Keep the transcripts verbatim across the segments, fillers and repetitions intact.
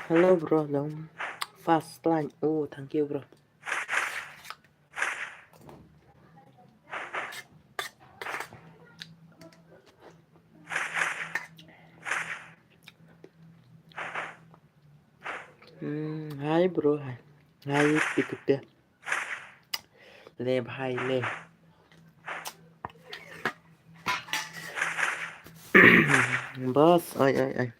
Hello bro, long fast line. Oh, thank you bro. Hmm, hi bro, hi. Hi, Peter. Le bhai le. Boss, oi, oi, oi.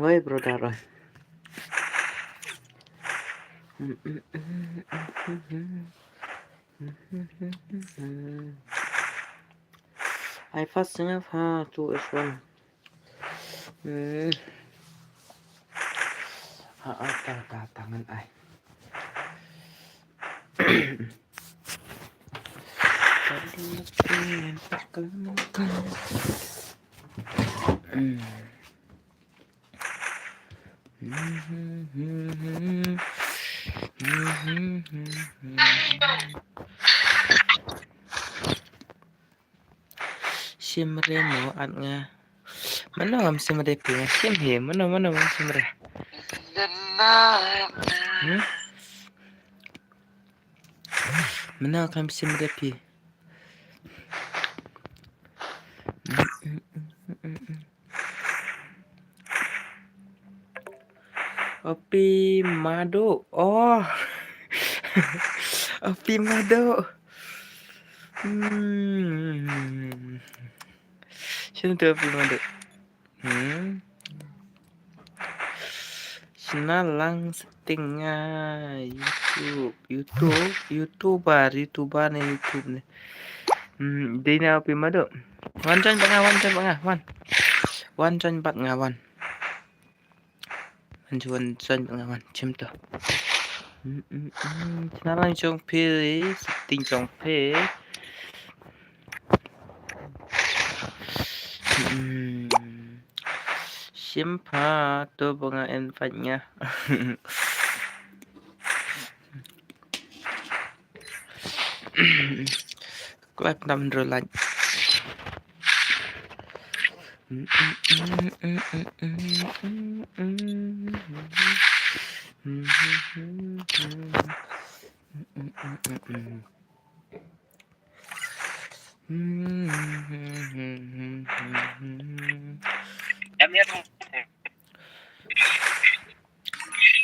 Oi, brother, oi. Ai fast enough ha, two is one. Hmm. Ha, ha, ta, ta, tangan ai. Hmm. Shim re mo at nga. Mano ngam shim re phi? Shim hi, mano, mano ngam shim re? Hmm? Mano ngam shim re phi? Opi Mado. Oh. Opi Mado. Hmm. Sino tu Opi Mado? Hmm. Sina lang setting ah YouTube, YouTube, YouTuber, YouTuber ne YouTube ne. Hmm, dei na Opi Mado. Wan join bad nga, wan join bad nga, wan. Wan join bad nga, wan. Wan join, wan join bad nga, wan. Chim to. Hmm, hmm, hmm. Channel lang jong phi, setting jong phi. Hmm. Shim pha to ba nga invite nga. Klep nam ro laj.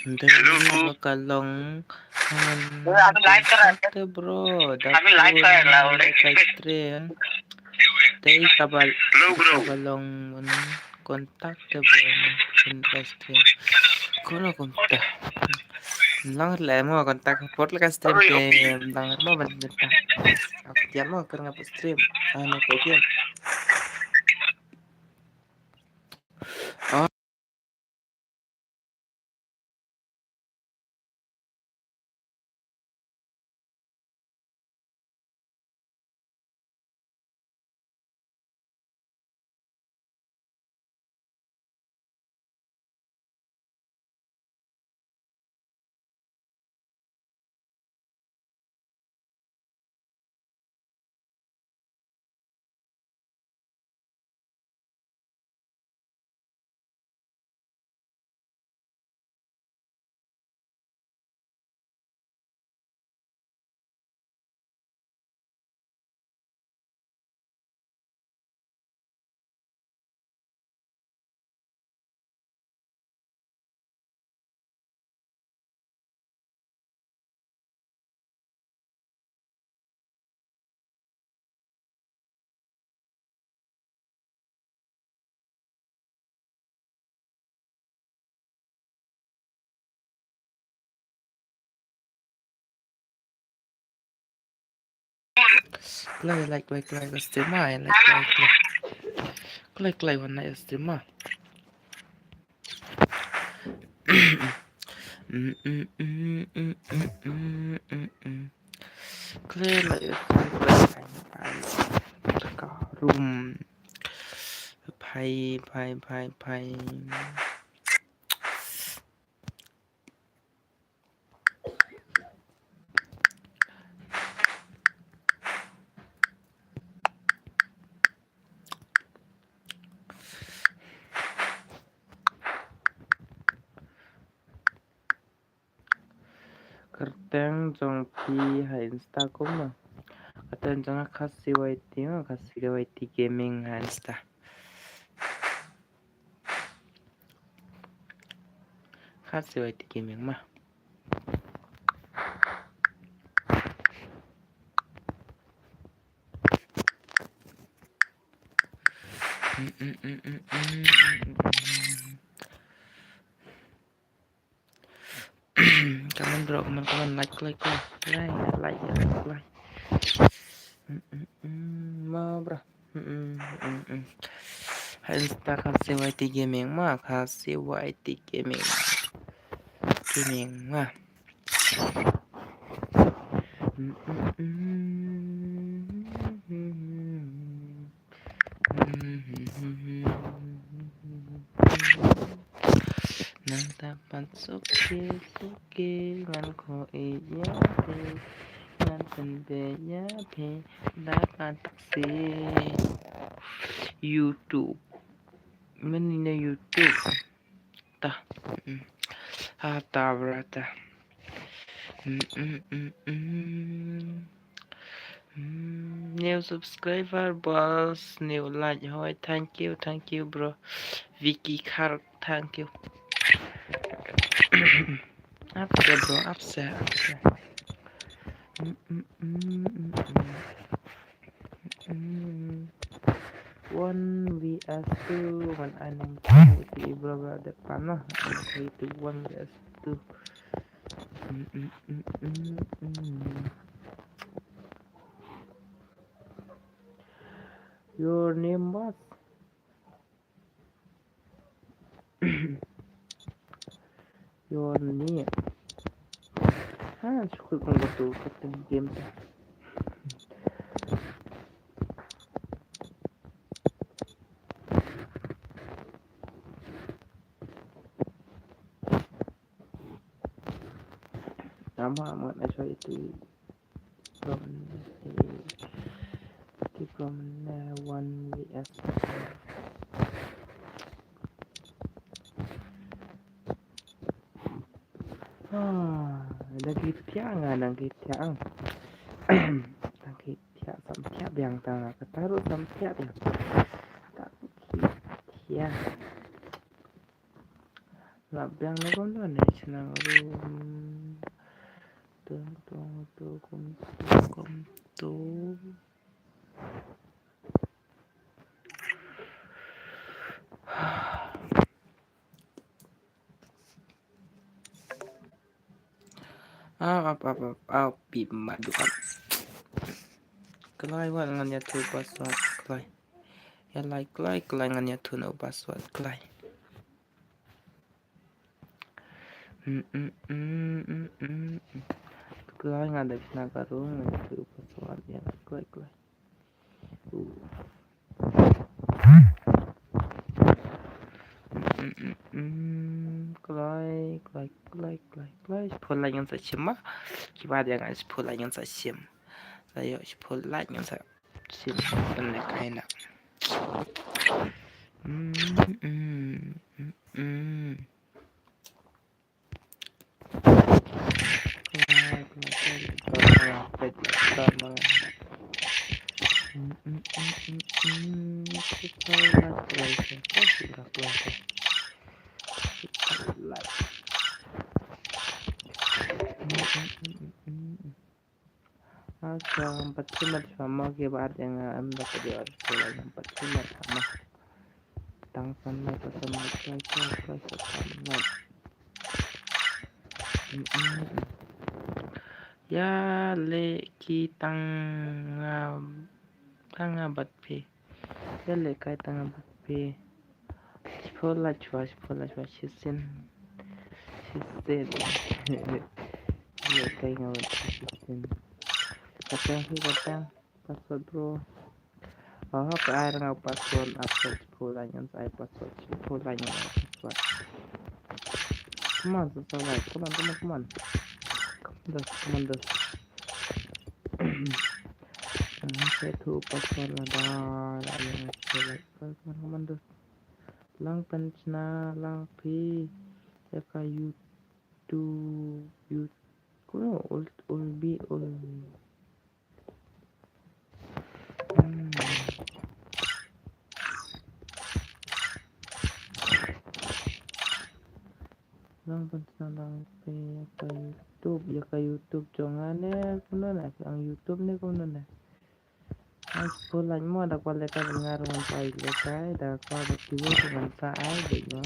Hello, bro. Ka long, um, contact te bro. Da, live stream. Te ka ba, hello, bro. Ka ba long mun contact te bro. Mun live stream. Kono kumta. Lang le mo contact. Pot le ka stream te lang mo ban contact. Aku tiar mo kar ngap stream. Ano ko game. Kloi, like, like, like, streamer, like, like, like. Kloi, kloi, wan na streamer. Kloi, like, like, like, like. Room. Phai, phai, phai, phai. Kyrteng jong phi ha Insta kumno? Kyrteng jong nga Khasi Y T, Khasi Y T Gaming ha Insta. Khasi Y T Gaming ma. Come on, bro, come on, come on, like, like, like, like, like, like, like. Mm, mm, mm, ma, bro. Mm, mm, mm, mm. Ha Insta Khasi Y T Gaming ma, Khasi Y T Gaming. Gaming ma. Mm, mm, mm. Nang dapat suki suki ngan ko iya phi ngan pynbeit ïa phi dapat taksi. YouTube. Mane na YouTube. Ta. Mm. Ha ta bra ta. Mm, mm, mm, mm. Mm, new subscriber, boss, new like. Hoi, thank you, thank you, bro. Vicky Khark, thank you. Up there, bro, up there, up there. Mm, mm, mm, mm, mm. Mm. One V S two, man, I know. Bro, bro, the plan, no? One V S two. Mm, mm, mm, mm, mm. Your name was? Your name. Ha, shu kut kong batu kata game ta. Nama amat na choi itu. From, eh, from, eh, one V S. Ah, dang ki thiah nga, dang ki thiah ang. Dang ki thiah, sam thiah biang ta nga, kata ruh sam thiah biang. Dang ki thiah. Lah biang na kumno ne chnang rum. Tum tum tu kum tu kum tu. Ap ap ap ap ap, bim madu ap. Kloi, wat ngan ïathuh password kloi. Ïa like kloi, kloi ngan ïathuh na u password kloi. Mm, mm, mm, mm, mm, mm. Kloi nga dep na ka room, nga dep tu password ïa kloi, kloi. Uh. Mm, mm, mm, mm. Kloi, kloi, kloi, kloi, kloi. Shiphew like ngan sa shim ma. Kiba dei nga shiphew like ngan sa shim. Sa ïoh shiphew like ngan sa shim. Pynleh kai na. Mm, mm, mm, mm. Asa, empat puluh lima sama ke ba ada yang, em, dapat di order sekolah yang empat puluh lima sama. Tang sama, sama, sama, sama, sama, sama. Mm, mm, mm. Ïa leh kai tang nga, tang nga bad phi. Ïa leh kai tang nga bad phi. Shiphew lait shuwa, shiphew lait shuwa, shisien. Shisien. Ïa leh kai nga bad phi shisien. Ka tang phi ka tang. Password bro. Oh, ka ai nga password, password shiphew lait ngan sa ai password, shiphew lait ngan ai password. Come on, so, so, right. Come on, come on, come on. Come on, Dos, come on, Dos. Ngan sa ai tu password la da, la ïa ngan sa ai. Come on, come on, Dos. Lang pynshna, lang phi. Ïa ka YouTube, YouTube. Kumno, ul, ul bi, ul. Hmm. Lang pynshna lang phi ïa ka YouTube, ïa ka YouTube jong nga ne kumno ne, ka ang YouTube ne kumno ne. Ai, shiphew lait mo da kwah leh kai bad nga ruh ngan sa ai leh kai, da kwah bad kiwei ruh ngan sa ai bad nga.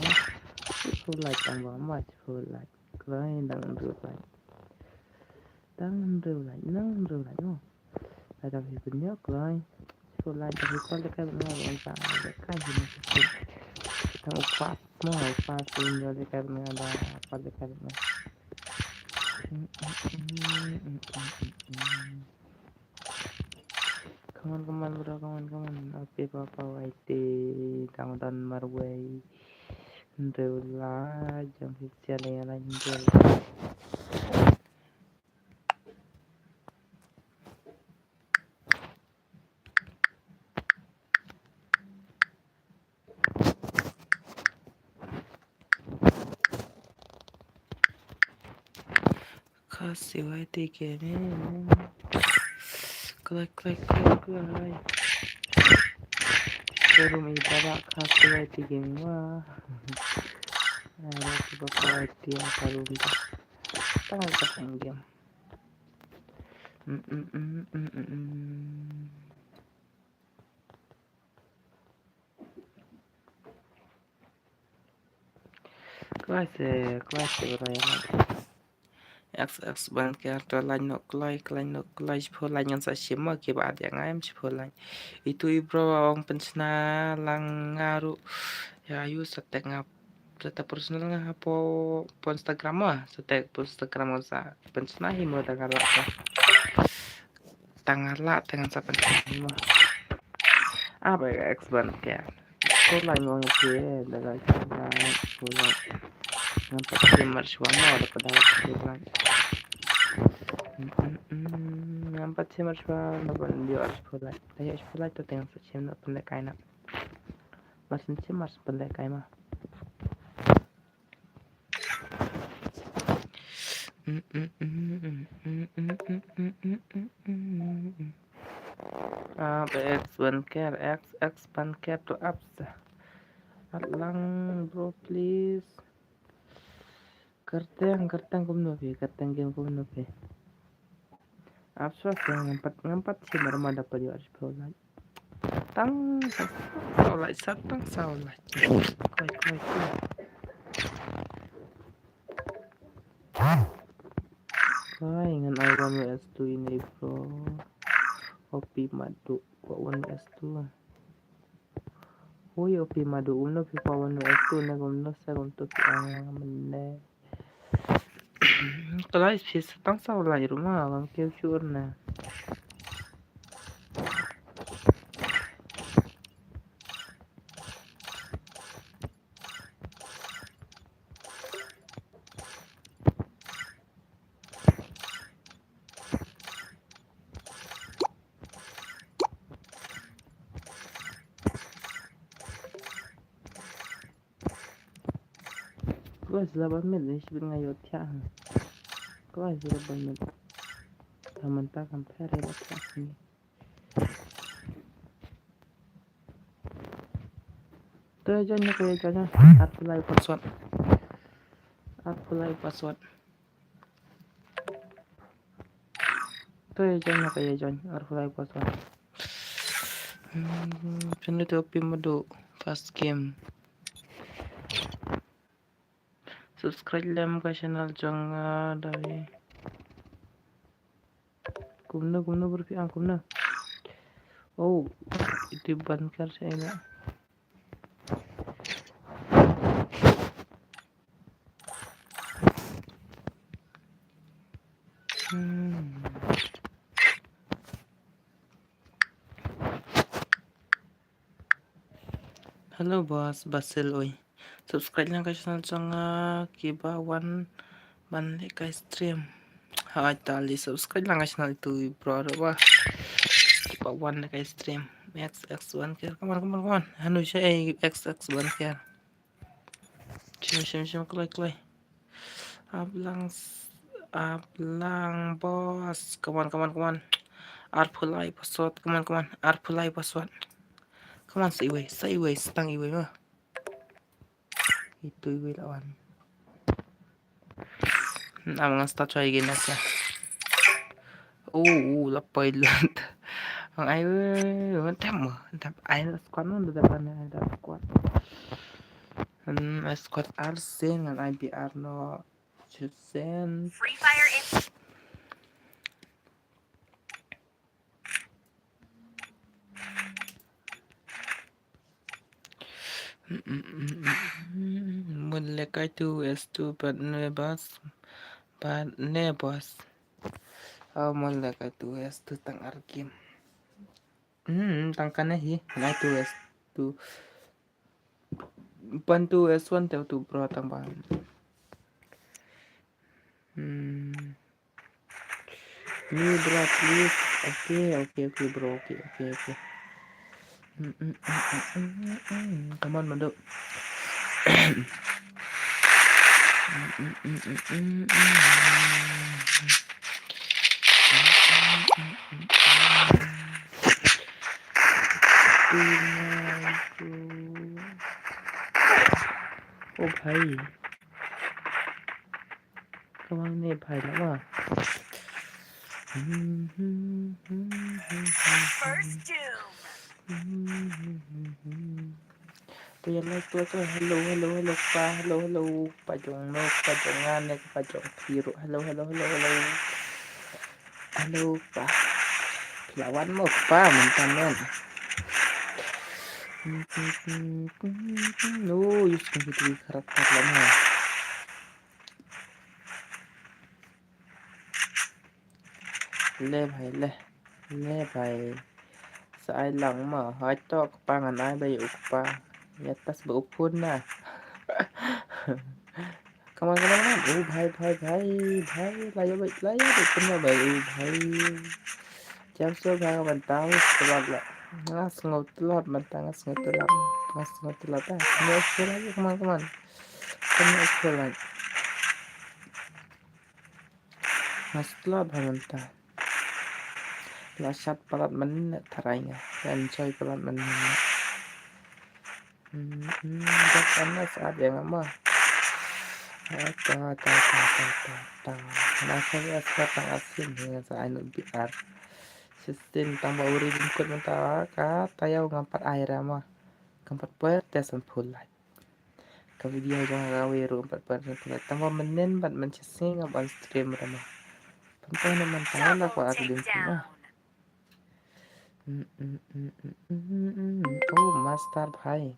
Shiphew lait tang ba mo, shiphew lait. Kloi dang hynriew lait. Dang hynriew lait, dang hynriew lait mo. Lada phi pynïoh kloi. Shiphew lait da phi kwah leh kai bad nga ruh ngan sa ai leh kai hi mo shiphew. Tang u pass mo, u pass pynïoh leh kai bad nga da kwah leh kai bad nga. Come on, come on, bro, come on, come on. Happy Papa Y T, dang don marwei. Hynriew lait, jong phi sia leh ïa lait hynriew lait. Khasi Y T Gaming. Kloi, kloi, kloi, kloi. Ka room i baba Khasi Y T Gaming wa. Ai, laki baba Y T ka room ta. Tang ka tang game. Mm, mm, mm, mm, mm, mm. Kloi se, kloi se bro ïa lait. X X ban ker to lait noh kloi, kloi noh kloi shiphew lait ngan sa shim ma ki ba ïa nga em shiphew lait. Itu i bro ong pynshna lang nga ruh. Ïa ayu sa tek nga. Sa tek personal nga hapoh Instagram ma. Sa tek Instagram nga sa pynshna hi mo da nga lah ka. Tang nga lah tang ngan sa pynshna hi mo. Ah, ba X ban ker. Ko la ngong ke da la ka la ko la. Ngam pat shim mar shwa mo da pada ko la. Ngam pat shim mar shwa da ban dio ar shwa la. Da ya shwa la to tang sa shim na pynleh kai na. Mar shim shim mar shim pynleh kai ma. Ah, ba X ban ker, X, X ban ker to apps. At lang bro please. Kyrteng, kyrteng kumno phi, kyrteng game kumno phi. Ap swa swa ngam pat, ngam pat shim mar ma da pat ïoh ar shiphew lait. Tang saw lait, sa tang saw lait. Kloi, kloi, kloi. Kloi ngan ai one S two ine bro. O P Madu, kwah one S two. Hui, O P Madu, kumno phi kwah one S two ne kumno sa kumto phi ong mynne. Kloi phi sa tang saw lait ruh ma ngam kiew shuh ne. Kloi sila ban mit ni shibit nga ïoh thiah ha. Kloi sila ban mit. Ka mynta kam pher ïa la thiah ni. To ïa join ko ïa join. Arphew lai password. Arphew lai password. To ïa join ko ïa join. Arphew lai password. Hmm, pynlut to P Madu first game. Subscribe lem ka channel jong nga dei. Kumno, kumno, bro, phi ang kumno. Oh, itu ban kar sa ina. Hmm. Hello boss, Basil oi. Subscribe lang ka channel jong nga, kiba wan ban leh kai stream. Hai tali subscribe lang ka channel itu bro wa. Kiba wan leh kai stream. X X one care. Come on, come on, come on. Hanu sha X X one care. Shim, shim, shim, kloi, kloi. Ablang, ablang, boss. Come on, come on, come on. Arphew lai password. Come on, come on. Arphew lai password. Come on, sa iwei, sa iwei, sa tang iwei ma. Itu iwei la wan. Am nga start try again na sa. Oh, oh, la pilot. Ang ai we, we tem, tem ai la squad no, da pan ai la squad. Hmm, ai squad ar sen ngan ai B R no. Sen. Free Fire in. Mun leh kai tu S two bad ne boss. Bad ne boss. Oh, mun leh kai tu S two tang ar game. Hmm, tang kane hi. Nai tu S two. Pan tu S one te tu bro tang ba. Hmm. New bro, please. Okay, okay, okay, bro. Okay, okay, okay. Mm, mm, mm, mm, mm, mm, mm. Come on, Madu. Mm, mm, mm, mm, mm, mm. Oh, bhai. Kawang ne bhai la ma. First doom. Phi ïa like, like, like. Hello, hello, hello, pa. Hello, hello, pa jong no, pa jong nga ne, pa jong phi ruh. Hello, hello, hello, hello. Hello, pa. Phi la wan mo, pa, mynta men. No, use computer karakter lama. Le bhai, le. Le bhai. Sa ai lang ma. Hai to kpa ngan ai ba ïa u kpa. Ïa tas ba u phone na. Come on, come on, come on. Oh, bhai, bhai, bhai, bhai. La ïa bhai, la ïa bhai, pun ma bhai, oh, bhai. Jam so bhai, nga ban tang, tlot la. Nga sngew tlot, ban tang, nga sngew tlot. Nga sngew tlot, ah. Nga sngew tlot, come on, come on. Come on, come on. Nga stlot ha mynta. La shat palat mynne tharai nga. Enjoy palat mynne. Hmm, hmm, dak ana saat yang ama. Ta, ta, ta, ta, ta, ta. Na sa ya sa tang asin nga sa anu B R. Sisin tang ba uri bingkut mynta ka tayau ngam pat ai ra ma. Ngam pat per te san pulai. Ka video jong nga wei ruh pat pat pat tang ba mynnin bad mynshit sngi nga ban stream ra ma. Pynpoi na man tang la kwah ar din ma. Mm, mm, mm. Oh, master bhai.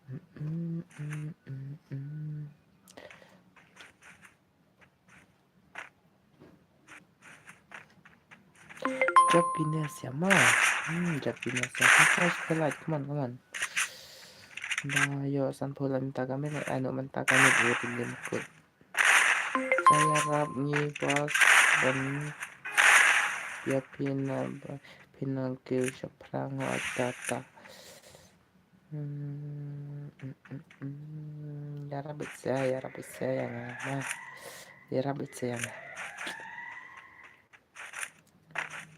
Mm, mm, mm, mm, mm. Jap pines ya ma. Hmm, jap pines ya. Come on, come on, come on. Ba yo san pula mynta ka minit, anu mynta ka minit, dua puluh lima kut. Saya rap ngi bos ban ya pina, pina keu shaprang wa tata. Hmm, mm, mm, mm. Ya Rabbi saya, ya Rabbi saya, ya Rabbi. Ya Rabbi saya.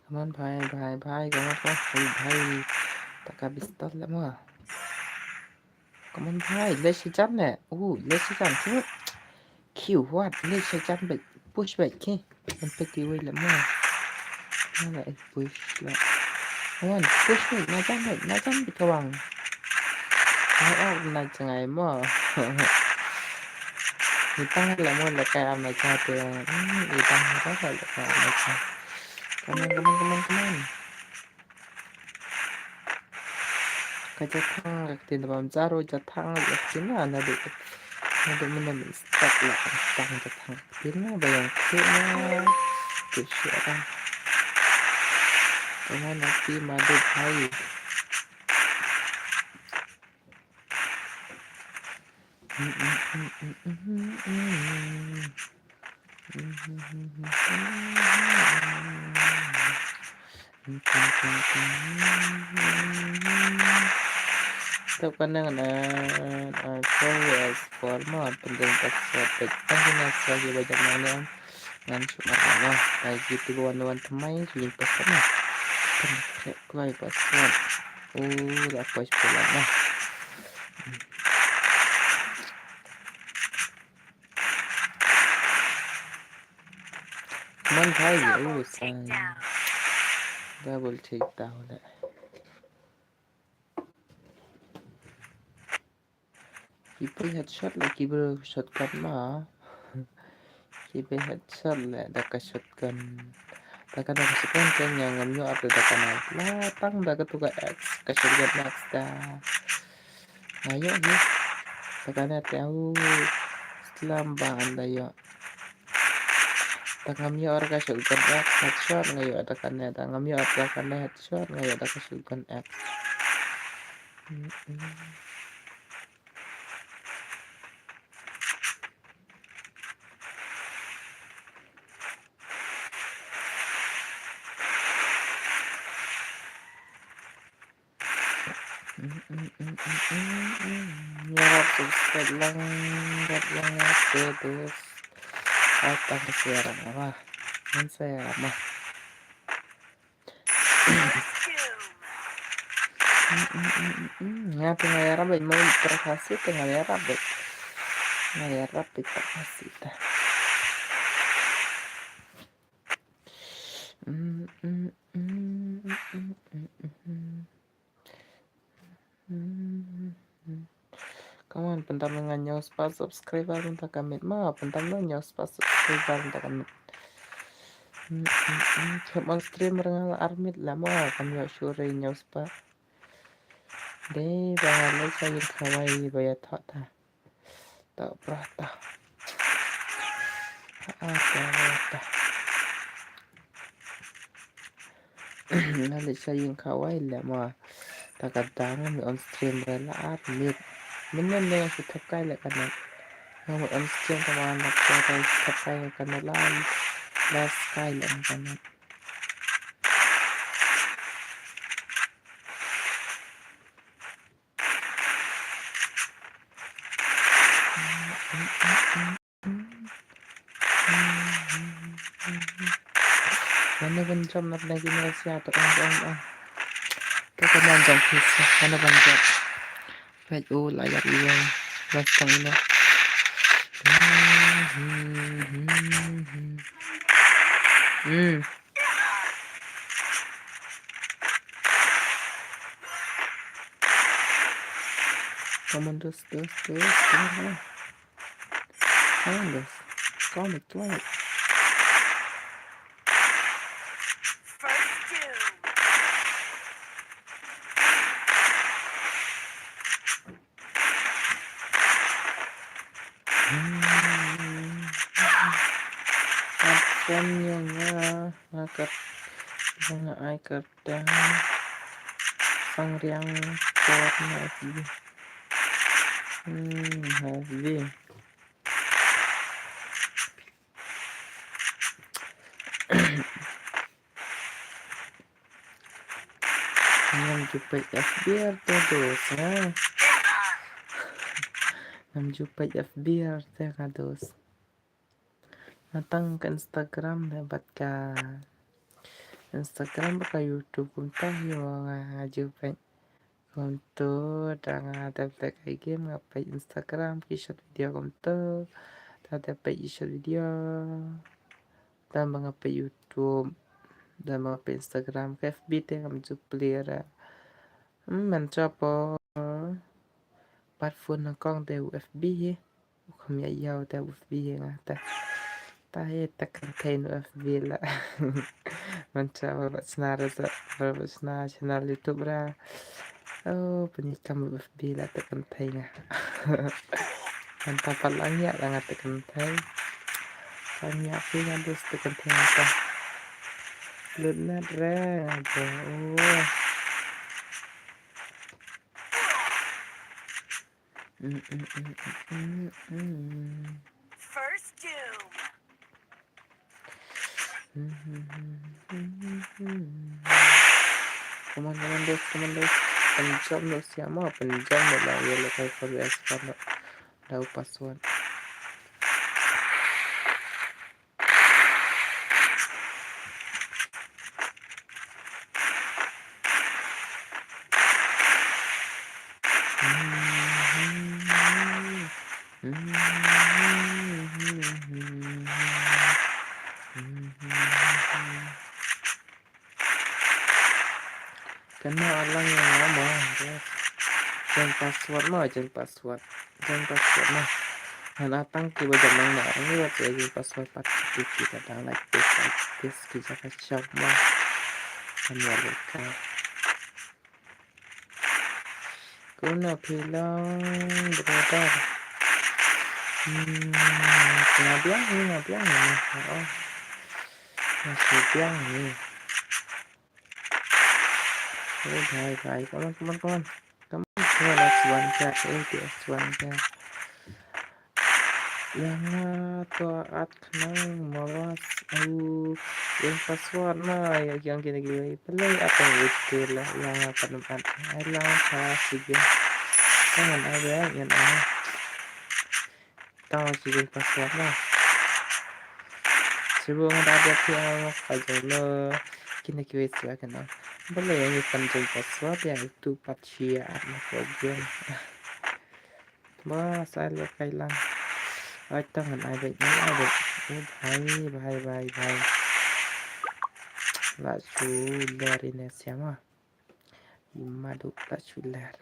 Come on, bhai, bhai, bhai, come on, come on, bhai. Taka pistol la ma. Come on, bhai, le shi jan le. Oh, le shi jan. Kiu, what? Le shi jan, but push back, ki. An peti wei la ma. Nala eh push la. Wan, push wei, na jan wei, na jan wei kawang. Ai, oh, na jangai ma. Itang la mo la kai am la cha te. Hmm, itang la kai am la cha. Come on, come on, come on, come on. Ka jathang ka ktien da bam jaro jathang ka ktien na na du. Na du mena min start la tang jathang ka ktien na ba yang ktien na. Tu shi ra. Come on, na ti ma du bhai. Tap kane kane, ah, sorry as for more, pynjeng tak sa pek, pynjeng tak sa ki bajak nang ne. Ngan shu mat mat mat. Ai ki tu wan wan thymmai shu jingpassport na. Pynkrek kloi passport. Oh, da poi shu lan na. Man thai ye, oh, sang. Double take down le. Ki pei headshot la ki bro shotgun ma. Ki pei headshot la da ka shotgun. Da ka da ka shotgun ka nya ngam ïoh ap da ka na. La tang da ka tu ka X, ka shotgun X da. Nga ïoh hi. Da ka na te au. Slam ba an da ïoh. Da ngam ïoh da ka shotgun X headshot nga ïoh da ka na. Da ngam ïoh da ka na headshot nga ïoh da ka shotgun X. Ïarap subscribe lang, ïarap lang ïa share dus. Ai tang share ma. Ngan share ma. Nga te nga ïarap bad mo para Khasi te nga ïarap bad. Nga ïarap bad para Khasi te. Come on, pyntam nga hynñiew spah subscriber mynta ka miet ma, pyntam nga hynñiew spah subscriber mynta ka miet. Chop on stream rnga ar miet la ma, kam ïoh shuh re hynñiew spah. Dei ba nga leit sha ïing khawai ba ïa thoh ta. Ta prah ta. Ah, ta prah ta. Nga leit sha ïing khawai leh ma. Ta ka dang ngam on stream re la ar miet. Mynne ne nga shu thep kai leh kane. Ngam on stream ta ma nga shu thep kai leh kane la. La skai leh kane. Mano ban jump na pnai ki Malaysia to ong ong ong. To ka man jump please. Mano ban jump. Peit u la ïap ïa. Last song ina. Hmm. Come on, dos, dos, dos, dos, dos. Come on, dos. Come on, come on. Ap phone ïa nga, nga kat, nga ai kat. Tang Sangriang Port na F B. Hmm, F B. Ngam ju peit F B ar te dos, ha? Ngam ju peit F B ar te ka dos. Nga tang ka Instagram de bad ka Instagram bad ka YouTube kumta hi nga ju peit. Kumto da nga dep te ka game nga peit Instagram ki short video kumto. Da dep peit ki short video. Da ba nga peit YouTube. Da ba nga peit Instagram ka F B te ngam ju plie ra. Hmm, man chapo. Pat phone na kong de u F B hi. Kham ïa ïaw te u F B nga te. Ta he te kynthei nu F B la. Mynta ba ba sna ra sa ba ba sna channel YouTube ra. Oh, pynïakam ba F B la te kynthei nga. Mynta pat lang ïa la nga te kynthei. Lang ïa phi nga dus te kynthei mynta. Lut na re nga bo. Oh. Mm, mm, mm, mm, mm, mm. First doom. Come on, come on, boys, come on, boys. Pynjam noh siama, pynjam noh la yellow kai for the expert noh. Dau password. Kano alang ïa nga mo. Jeng password mo, jeng password. Jeng password mo. Han atang ki ba jam nang na, ni wat jeng password pat ki ki ka dang like this, like this, ki jaka shop mo. Kan ïa leka. Kuna phi long brother. Hmm, nga biang ni, nga biang ni. Oh. Nga biang ni. Oh, bhai, bhai. Come on, come on, come on. Come on, come on, S one ka. Eh, S one ka. Ïa nga to at khnang mawas. Au. Ïa password ma ïa yang kine ki wei. Pelai apa yang itu lah. Ïa nga panem at. Ai lang sa sige. Jangan ada yang ada. Tang shi jin password na. Sibu nga da da phi a ka jong lo. Kine ki wei sila kena. Bale yang ikan jin password ya itu pat shi ya no problem. Ba sai lo kai lang. Ai tang ngan ai bai ngan ai bai. Oh bhai bhai bhai bhai. La su ler ine siama. Ima duk la su ler.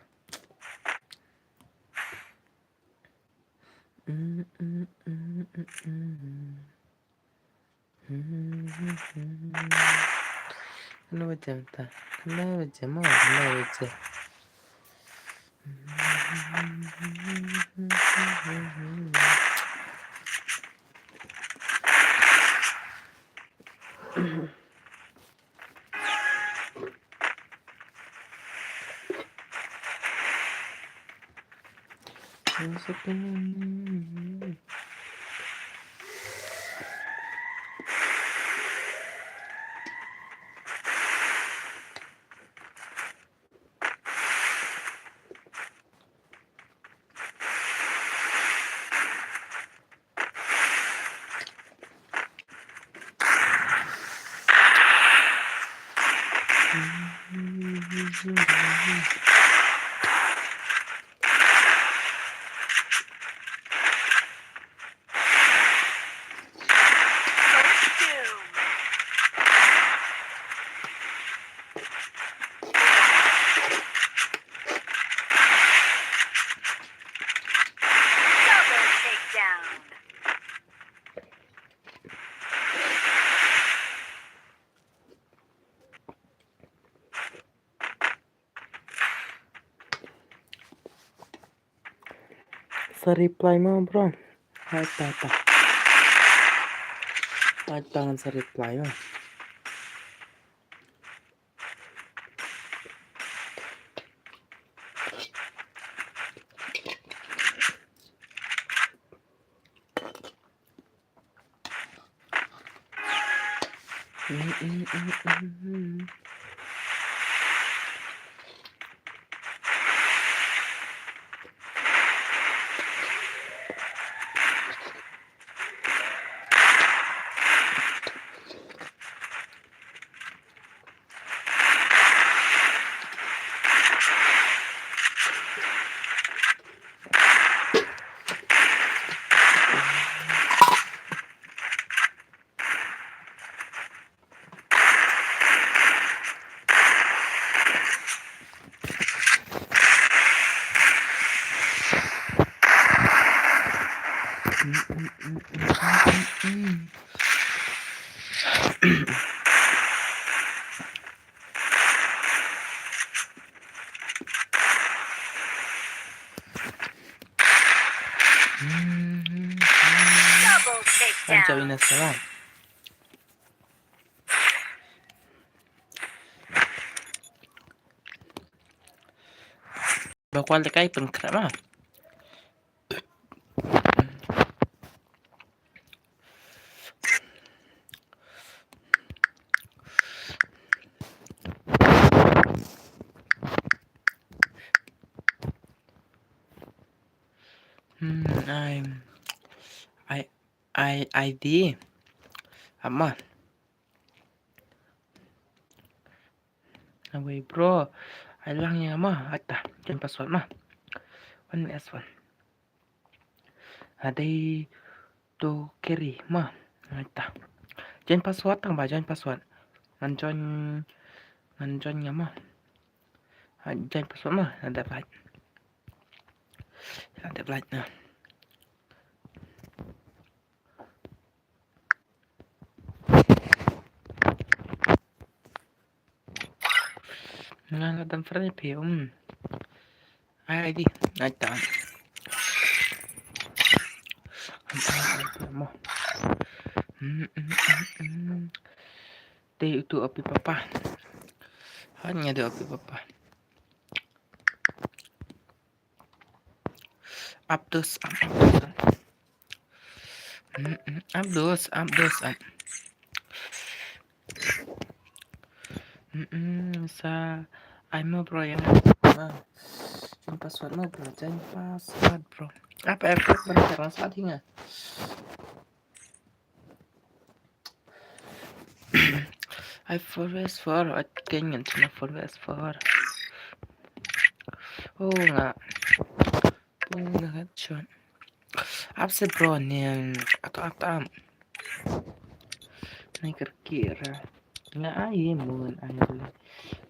Ano ba jem ta? Ano ba jem? Ano ba jem? Double takedown. Sa reply mo, bro. Hai, ta, ta. Hai, ta, ngan sa reply mo. Double takedown. Ina salam. Ba kwal te kai pynkreh ma. Hmm, ai, ai, ai, ai di. Ama. Awei bro. Ai lang ïa ma. Ata. Join password ma. One last one. Adei to carry ma. Ata. Join password tang ba join password. Ngan join, ngan join ïa ma. Ha, join password ma. Ngan dep like. Ngan dep like na. Nga la dam friend phi um. Ai ai di. Ai ta. Mo. Hmm, hmm, hmm, hmm. Te utu api papa. Han nga de api papa. Abdus, ab-, abdus. Mm, mm, abdus, abdus, ab-. Mm, mm, sa, ai mo bro yang, ah, join password mo bro, join password bro. Apa effort bro, terang sa dinga. Ai forest for, ai keng ngan chuna forest for. Oh nga. Pung nga chun. Ap se bro ni ato atam. Nai kerkira. Nga ai mun ai le.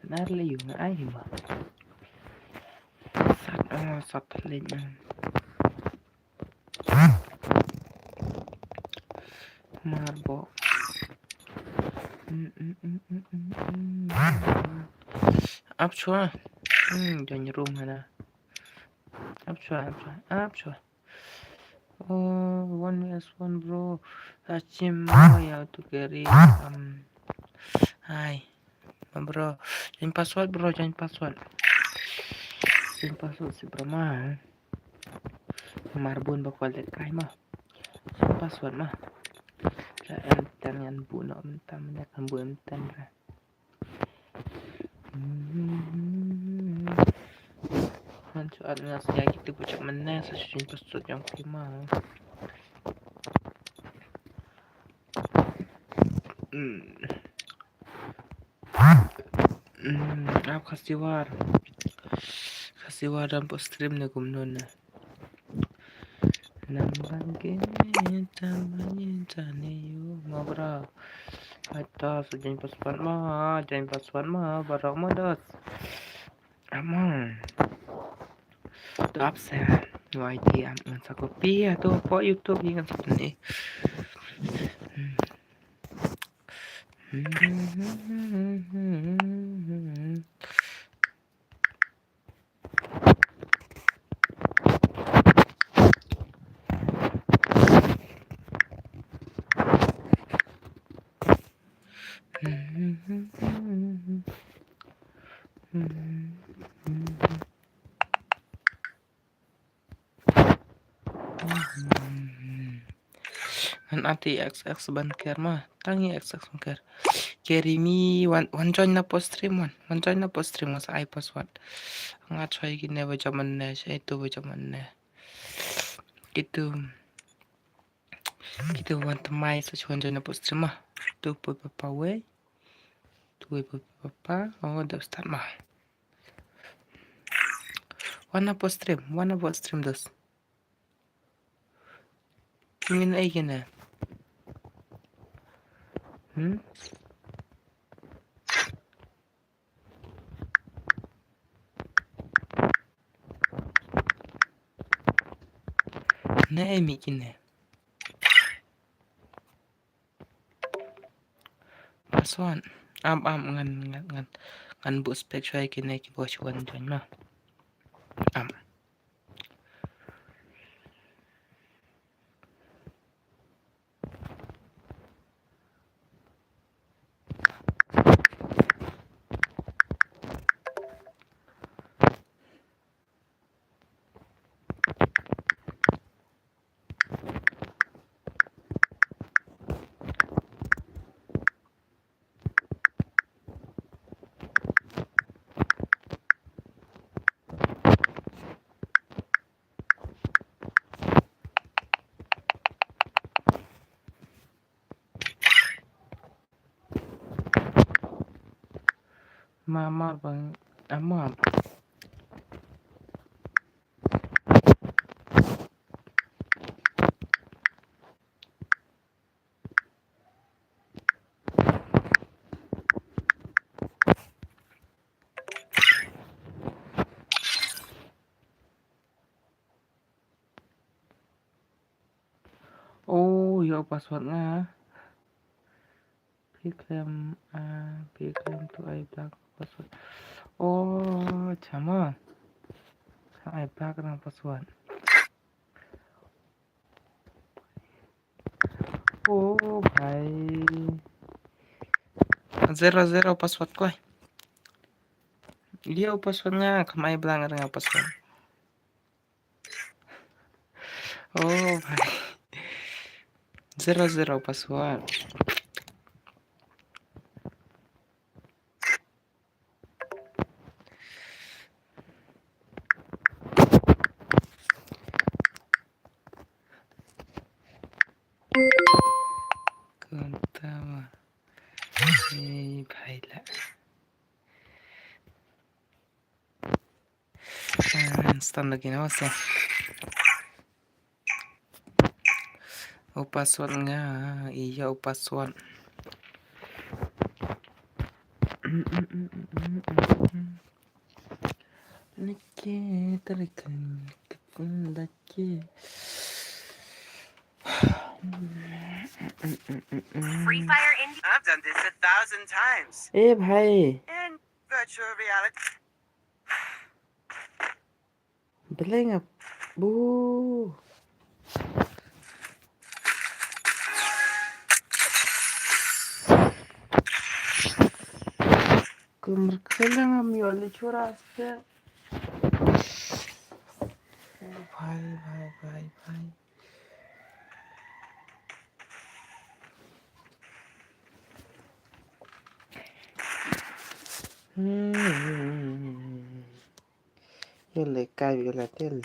Nar le yu nga ai ma. Sat ah sat le nyan. Marbo. Mm, mm, mm, mm, mm, mm. Ap chua. Hmm, join room hana. Ap chua, ap chua, ap chua. Oh, one vs one bro. Achim ya to carry. Um, hi. Ma bro, join password bro, join password. Join password si bro ma. Marbun ba kwal de kai ma. Join password ma. Sa en tan yan bu no mentan men kan bu mentan ra. Han chu at nga sia kita bu chak menna sa join password yang prima. Hmm. Hmm, ap Khasiwar. Khasiwar dang post stream ne kumno ne. Nang bangke tang bangin tane yu ma bra. Ata sa join password ma, join password ma, barok ma dos. Amang. Tu ap sa. Wai ti am ngan sa copy ya tu po YouTube ngan sa ni. Hmm. Ngan ati X X ban ker ma. Tang i X X ban ker. Carry me wan, wan join na post stream wan. Wan join na post stream nga sa ai password. Nga choi ki ne ba jaman ne, choi tu ba jaman ne. Kitu. Kitu wan temai sa choi wan join na post stream ma. Tu poi papa wei. Tu wei poi papa. Oh, dah start ma. Wan na post stream, wan na post stream dos. Ngin ai kena. Hmm? Ne ai mi kena. Password. Am, am, ngan, ngan, ngan, ngan buh spek shwa ïa kine kiba shu wan join ma. Am. Mamar bang amam. Oh, ïoh password nga. Phi khlem, ah, phi khlem tu ai block password. Oh, chama. Ai block nang password. Oh, bhai. Zero, zero password ko. Ïoh password nga, khlem ai block nga password. Oh, bhai. Zero, zero password. Kuntawa. Ei, bhai la. Ah, stun lagi na wasa. U password nga, ïa u password. Nake tarik nake. Free Fire India. I've done this a thousand times. Eh, bhai. In virtual reality. Beleng ap. Bu. Kumar kelang am yo le chura se. Bhai, bhai, bhai, bhai. Hmm. Yo le kai yo la tel.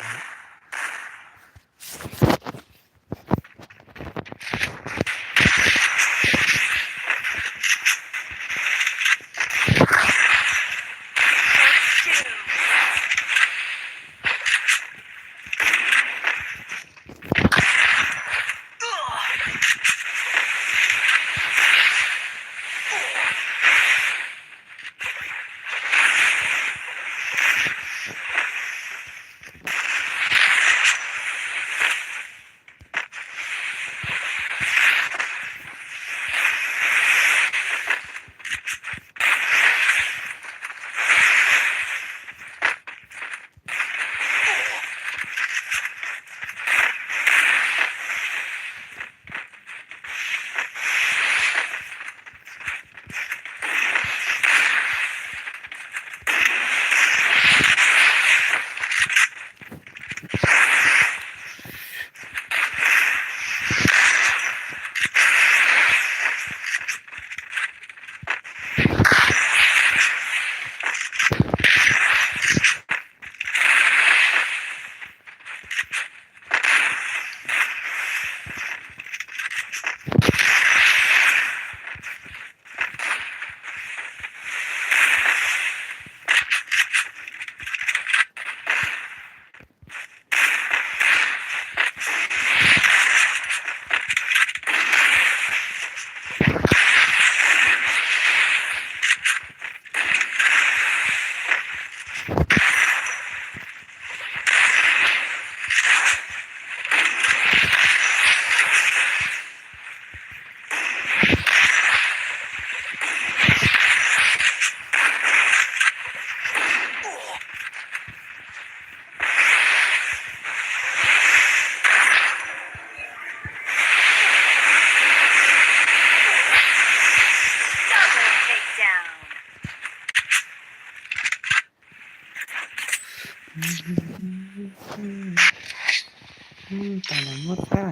Ana mut ka.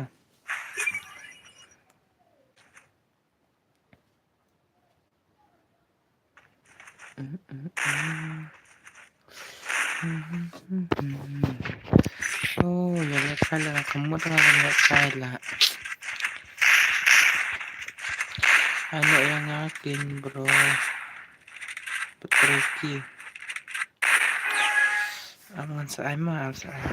Oh, ïa lehkai la, ka mut nga ka lehkai la. Ano ïa nga kin bro. Petreki. Am ngan sa ai ma, am sa ai.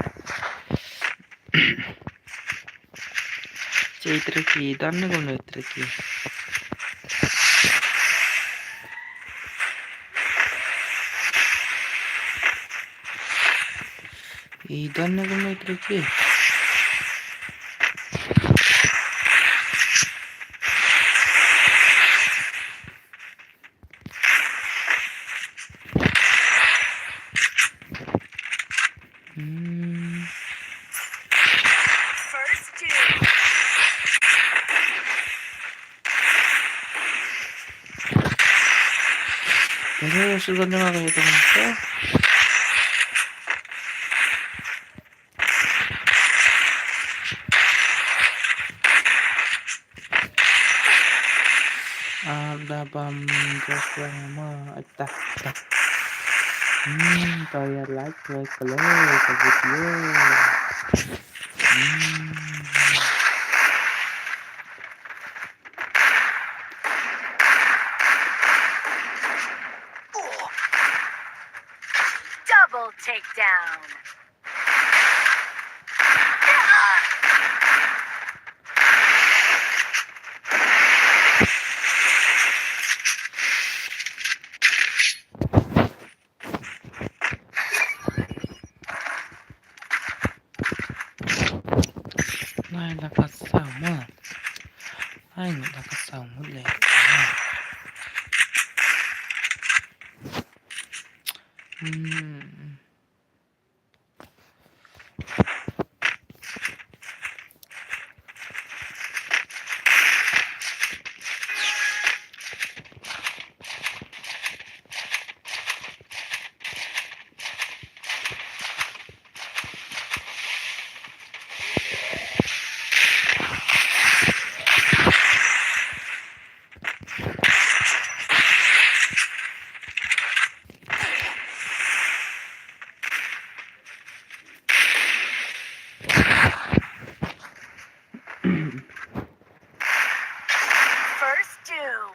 Che treki, don ne kumno treki. I don ne kumno treki. Hmm. First two. Ini sudah dengar itu. Ada bam, just yang ma, ata, ata. Hmm, to ïa like, like, follow ka video. Hmm. Double takedown. Nai la ka saw mo. Ai, nai la ka saw mo le. Hmm. First Doom.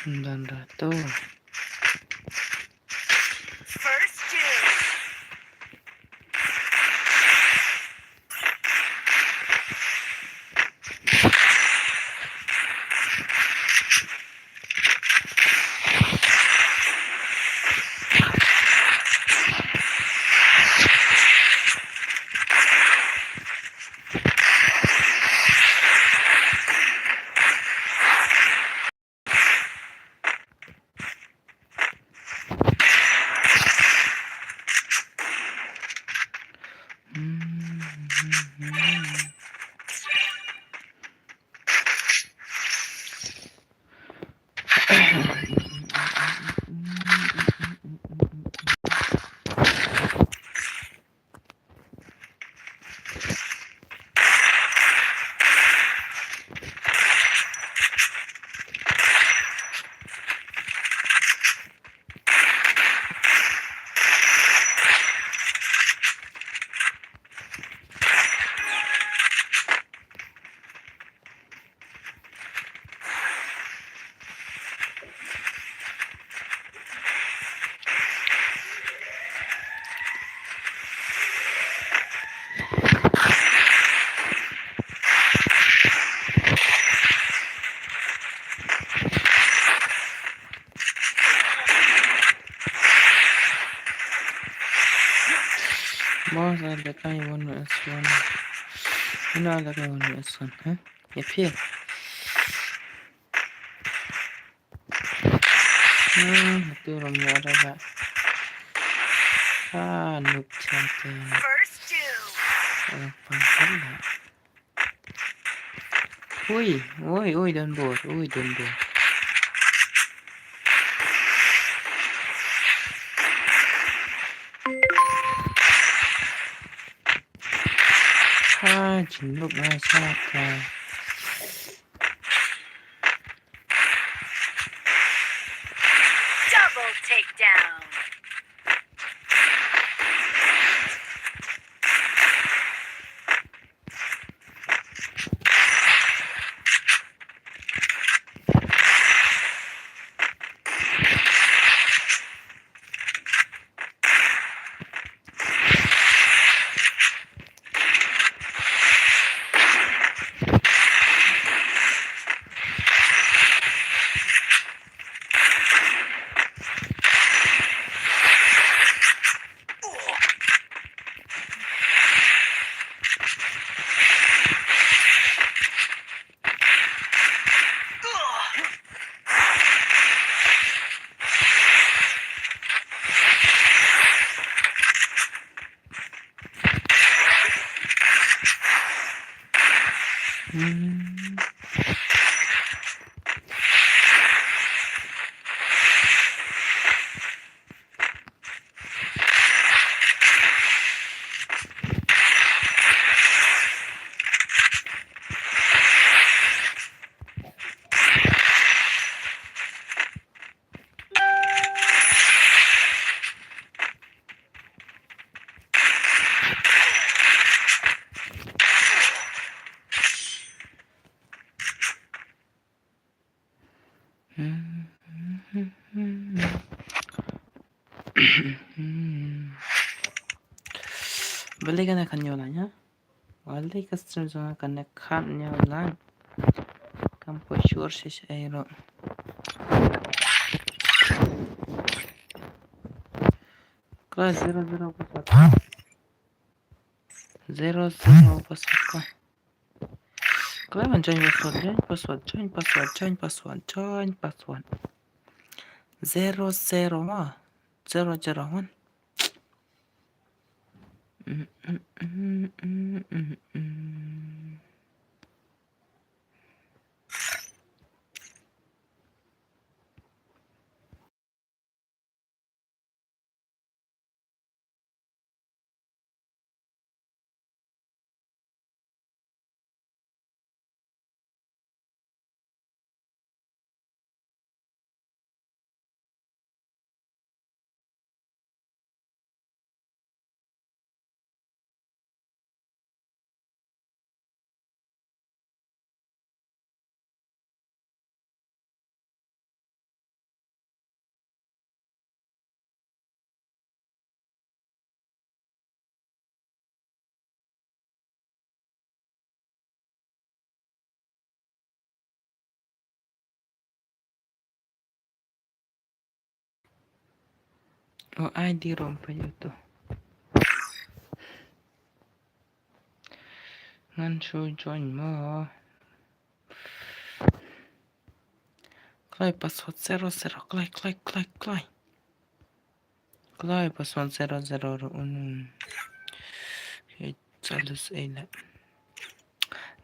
Don ratu. First Doom. One S one. Ina la ka one S one, ha? Ya phi. Hmm, tu ram ya da ba. Ah, noob champion. First two. Orang pangkat lah. Ui, ui, ui, don bor, ui, don bor. Ha, jin luk na sa ka. Double takedown. Balei kane kan ïoh laiñ, ha? Balei ka stream jong nga kane kan ïoh laiñ? Kam poi sure shisha ei ruh. Kla zero zero password. Zero zero password ka. Kla ban join password, join password, join password, join password, join password. Zero zero ma. Zero zero one. O ai di rom pa yu tu. Ngan shu join mo. Kloi password zero zero, kloi, kloi, kloi, kloi. Kloi password zero zero ru un. He chalus ei la.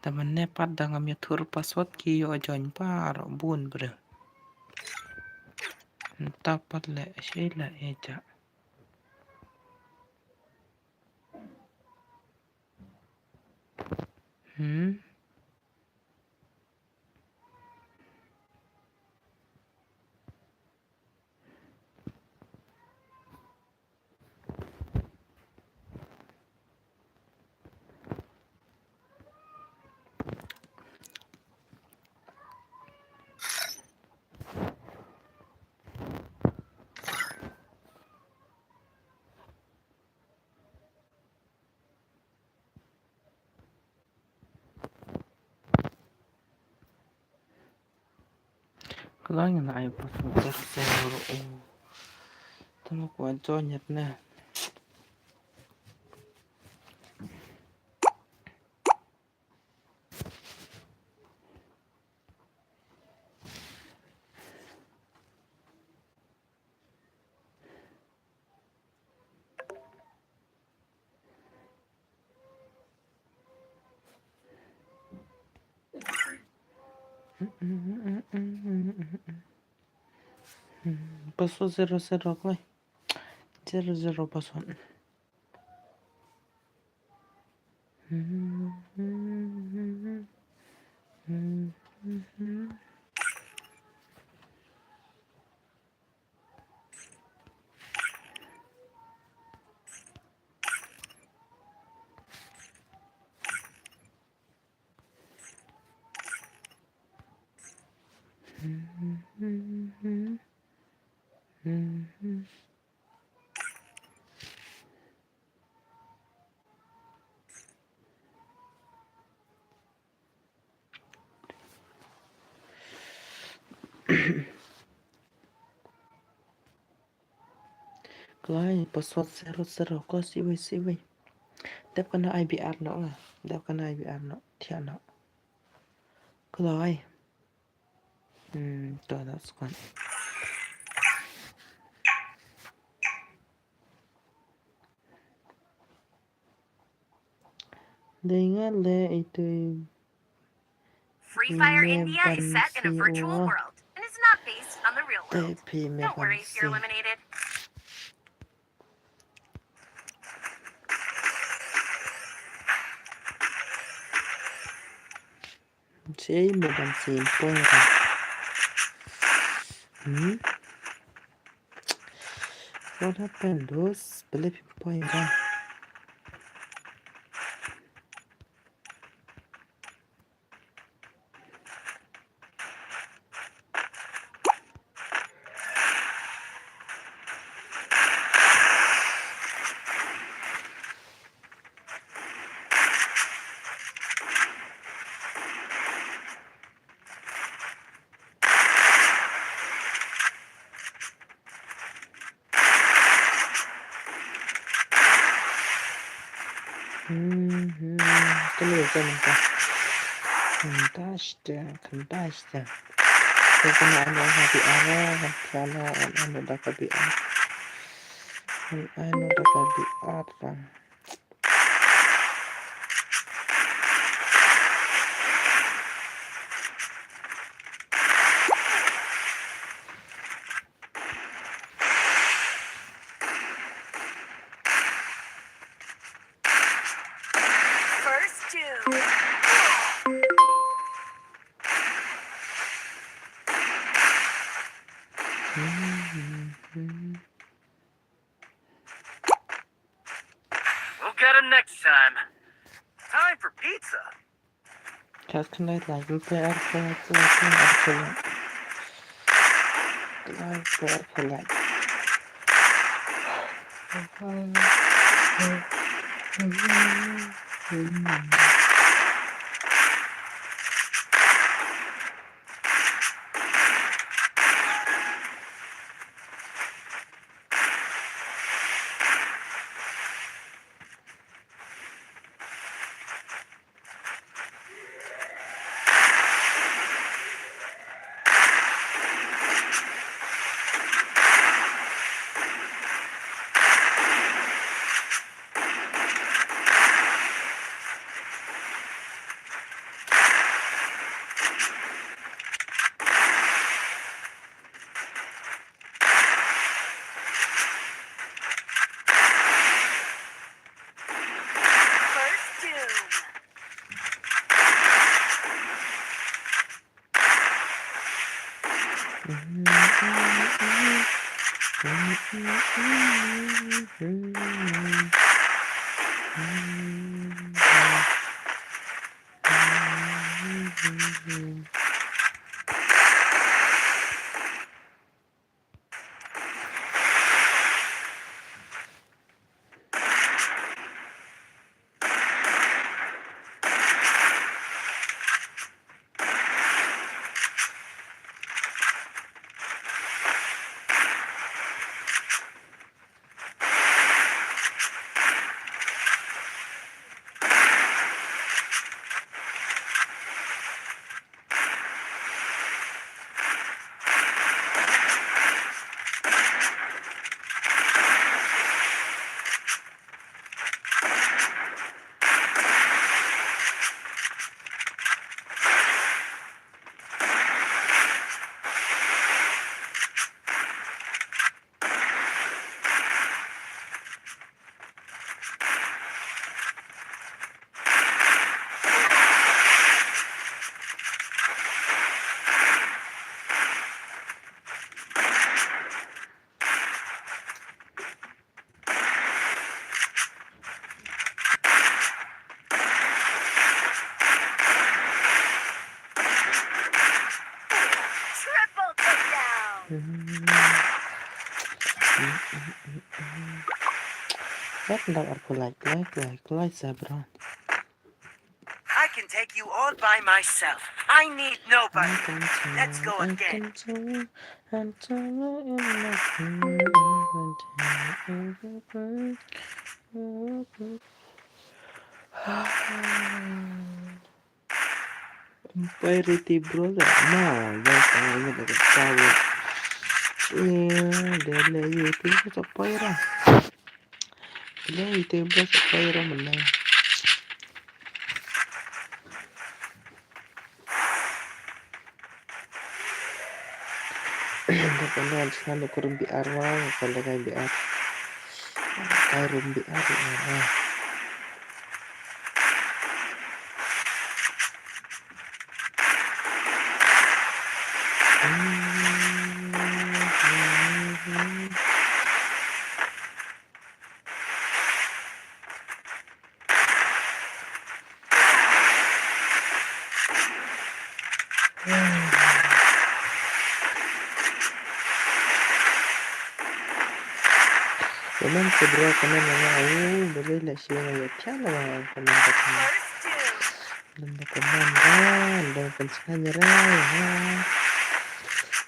Da man ne pat da ngam ïa thur password ki ïoh join pa ro bun bre. Nta pat le shei la e ja. Hmm. Khlaiñ na ai password zero zero. Tama kwah join ïa phi na. Password zero zero kloi. Zero zero password. Kloi, password zero zero, kloi, siwei, siwei. Dep kane I B R noh nga. Dep kane I B R noh, thiah noh. Kloi. Hmm, to, that's good. Dei nga leh ito. Free Fire India is set in a virtual world and is not based on the real world. Don't worry if you're eliminated. Jai Madam Sim Poira. Hmm? What happened, those? Believe in Poira. Hmm, hmm. Kali aja mynta. Kynda shiteng, kynda shiteng. Ko kane ano ha B R, kane ano da ka B R. Ano da ka B R. First two. We'll get him next time. Time for pizza. Just connect like you play out for like like like like like like First doom. Wat ndau arphew like, like, like, like, sabron. I can take you all by myself. I need nobody. Let's go again. Piracy, brother. No, that's not even the power. Yeah, they're like, you think it's a pirate. Hello, ite bas, apa ira menang? Dah pandai sana kurang B R wang, pandai kan B R. Kai rum B R wang. Kanan kedua, kanan yang, oh, boleh lah share ya, tiada lah kanan dekat. Lem ba ka mon ra, lem pynshngaiñ ra, ha.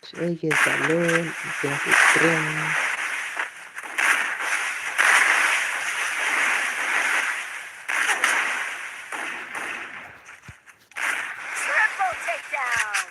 Shu ei ke sa lem, ïa ki tren. Triple takedown.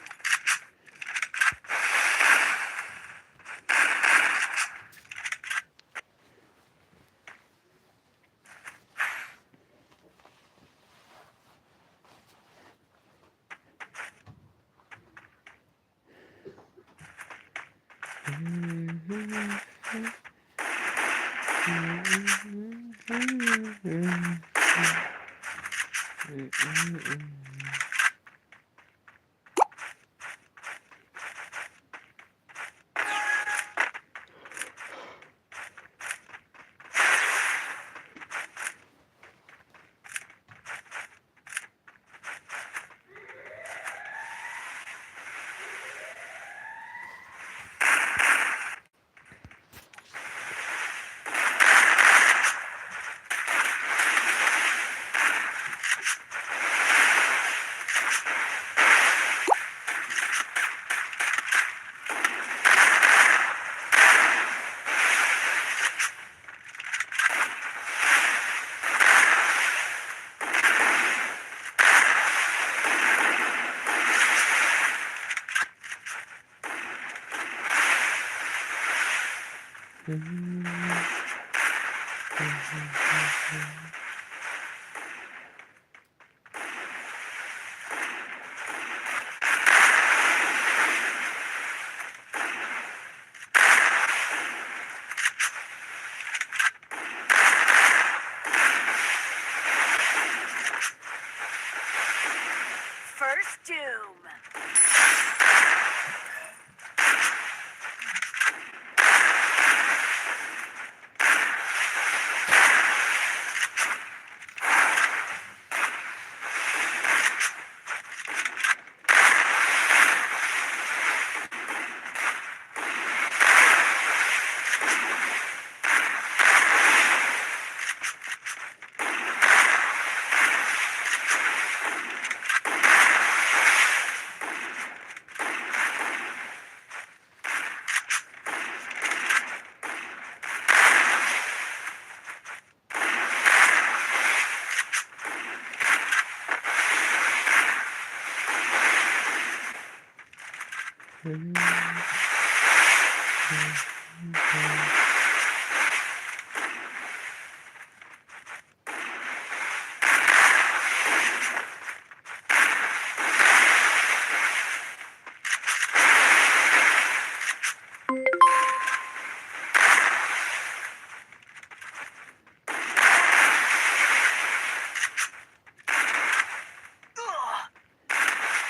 First Doom.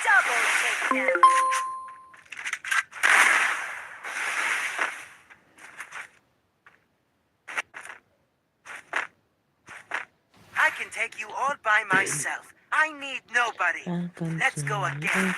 Double takedown. I can take you all by myself. I need nobody. Let's go again.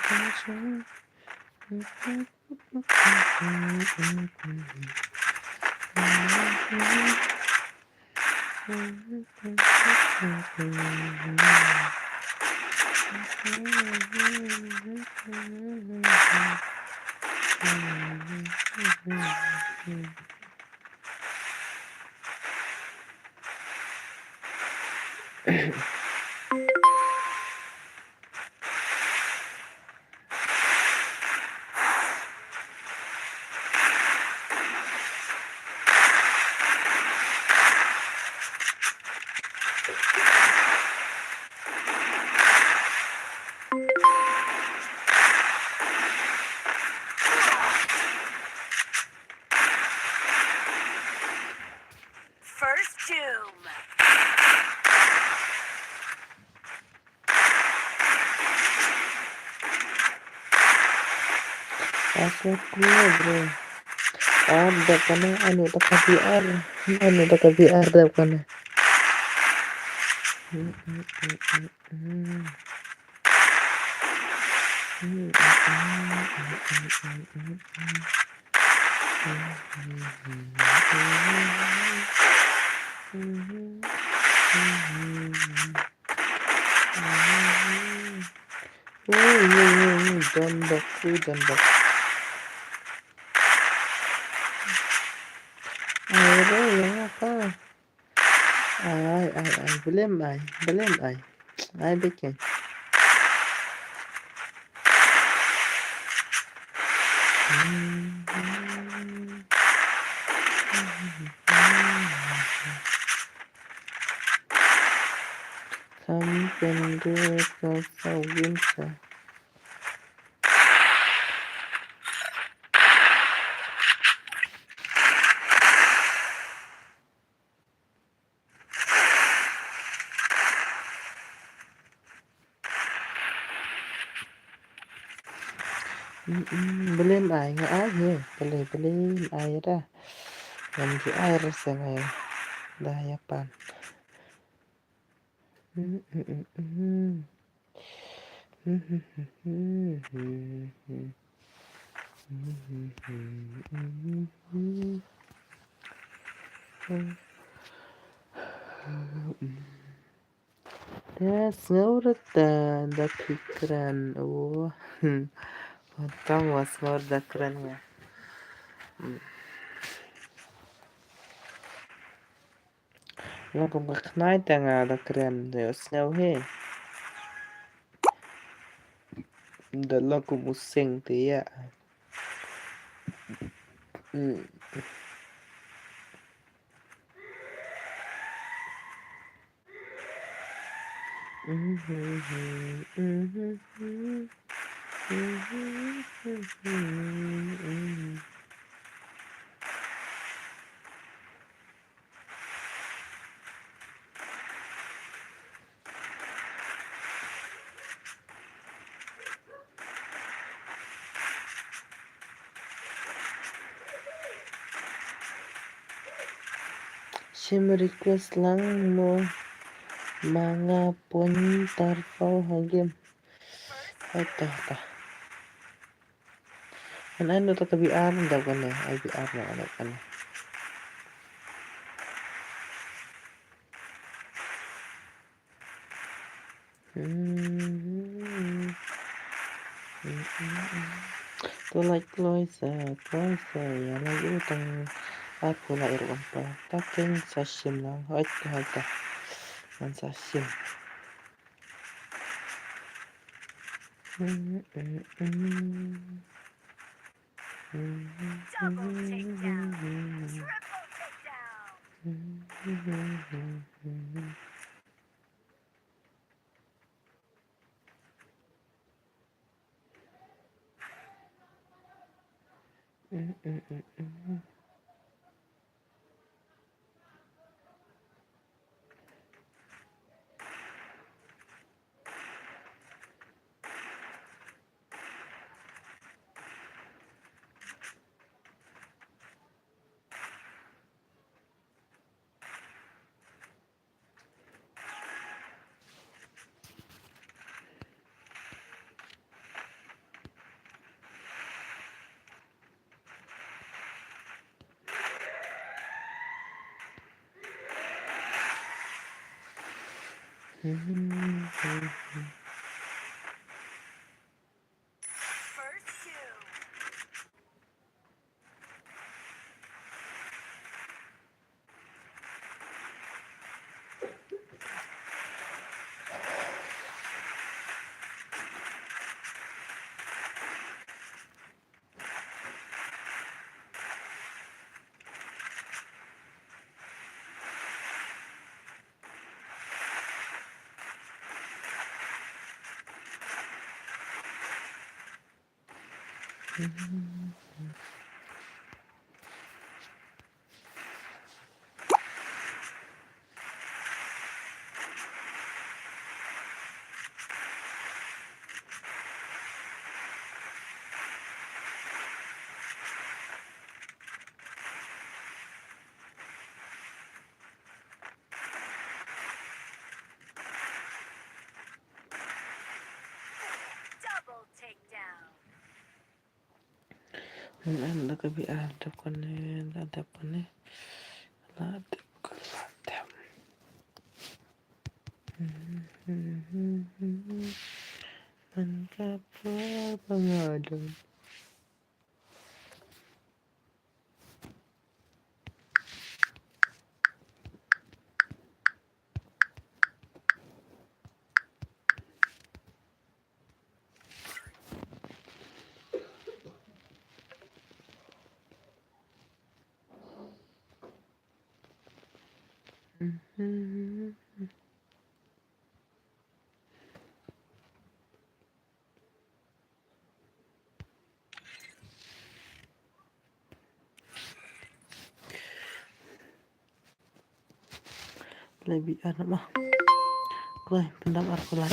First Doom. Password kumno, bro? Ar dep kane, anu da ka V R. Anu da ka V R dep kane. Ui, ui, ui, ui, don bok, ui, don bok. Ai, re, yang apa? Ai, ai, ai, belum ai, belum ai. Ai, bikin. Kami pendek kau kau gimsa. Belum ai, nga ai ye. Belum, belum ai dah. Belum di ai rasa ngai. Dah ya pan. Da sngew ruh da phi kren, o. Tang wa sngew ruh da kren nga. Long kum ka khnai te nga da kren, da sngew hi. Da long kum u sing te ïa. Shim request lang mo, ma nga pun tar pau ha game. Hata, hata. An ai no ta ka V R nda kane, ai V R no nda kane. To like kloi sa, kloi sa, ïa like u tang. Aku la ir wan pa. Ta keng sa shim lang. Hoi ta, hoi ta. Man sa shim. Double takedown. Triple takedown. Double takedown. Ngan da ka B R dep kane, da dep kane. La dep ka la dep. Man ka por ba nga don. Lai bi ana ma. Kloi, pyndap ar pulai.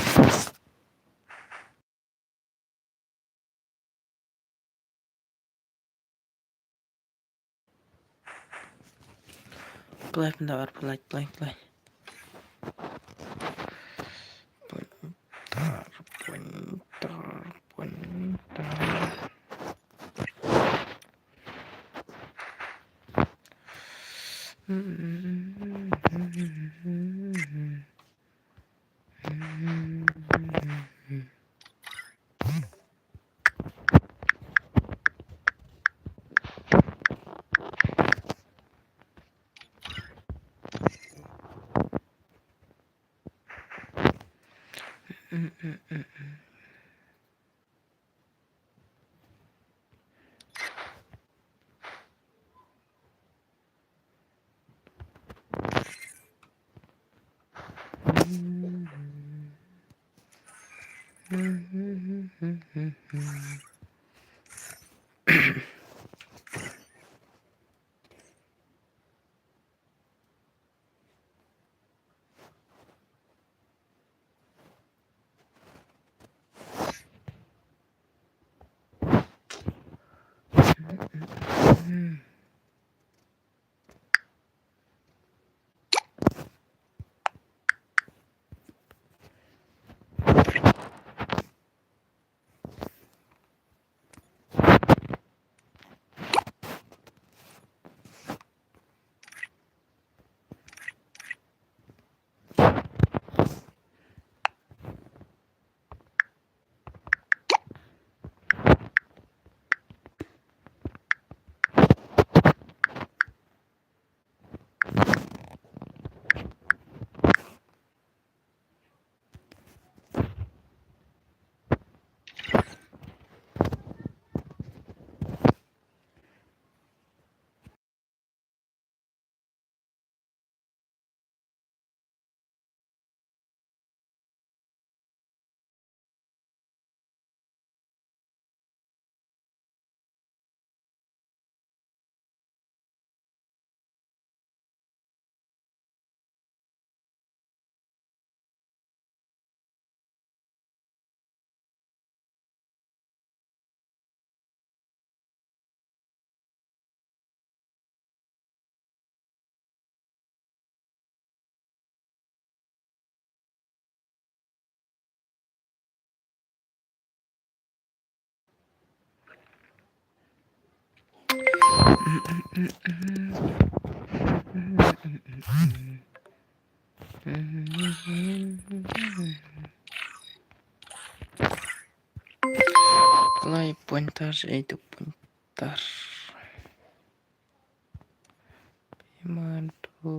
Play, pyndap ar pulai, play, play. Pointer, pointer, pointer. Kloi pointer, eh, tu pointer. Phi madu.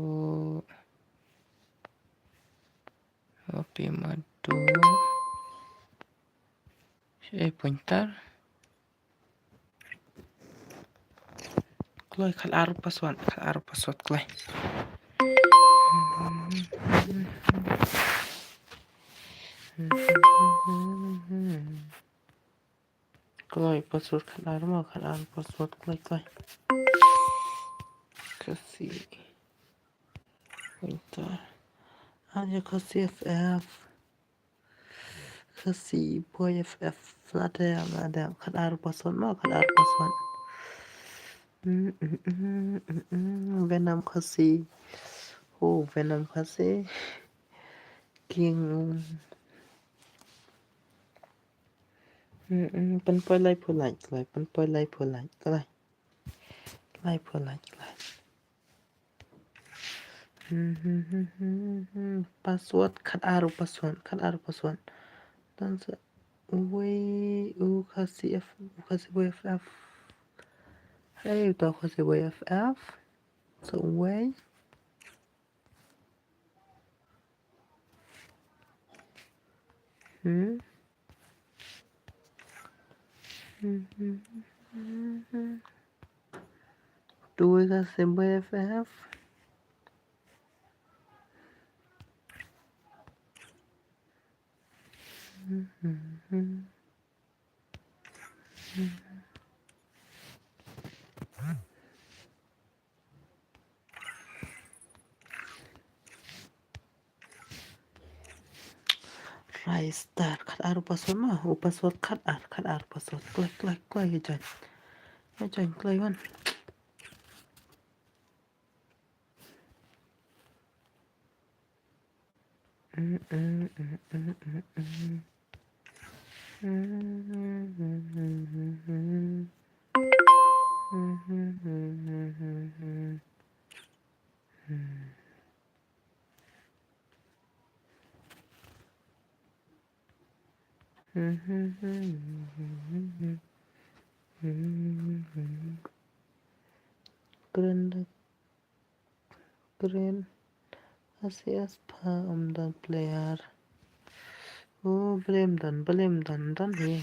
Oh, phi madu. Eh, pointer. Kloi khat ar password, khat ar password kloi. Kloi password khat ar mo, khat ar password kloi kloi. Khasi. Winter. Aja Khasi F F. Khasi Boy F F. Lada, lada. Khat ar password mo, khat ar password. Mm, mm, mm, mm, mm. Venom Khasi. Oh, Venom Khasi. King. Mm, mm. Pynpoi lai pulai, lai pynpoi lai pulai, lai. Lai pulai, lai. Password khat ar password, khat ar password. Don sa uwei u Khasi F, u Khasi Boy F F. Hey, uta u Khasi Boy F F. Sa uwei. Hmm. Tu ka se B F F. Try star khat ar u password ma, u password khat ar, khat ar password. Kloi, kloi, kloi, join. Join, kloi wan. Kren da kren. Asi as pha um don player. Oh, blem don, blem don, don he.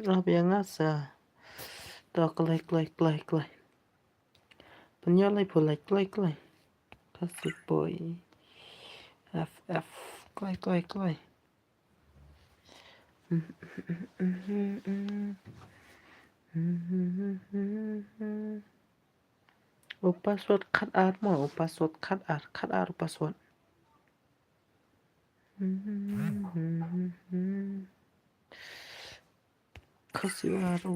Ap ïa nga sa. To kloi, kloi, kloi, kloi. Pynïoh lai pulai, kloi, kloi. Khasi Boy. F F. Kloi, kloi, kloi. U password khat ar mo, u password khat ar, khat ar u password. Khasi ar u.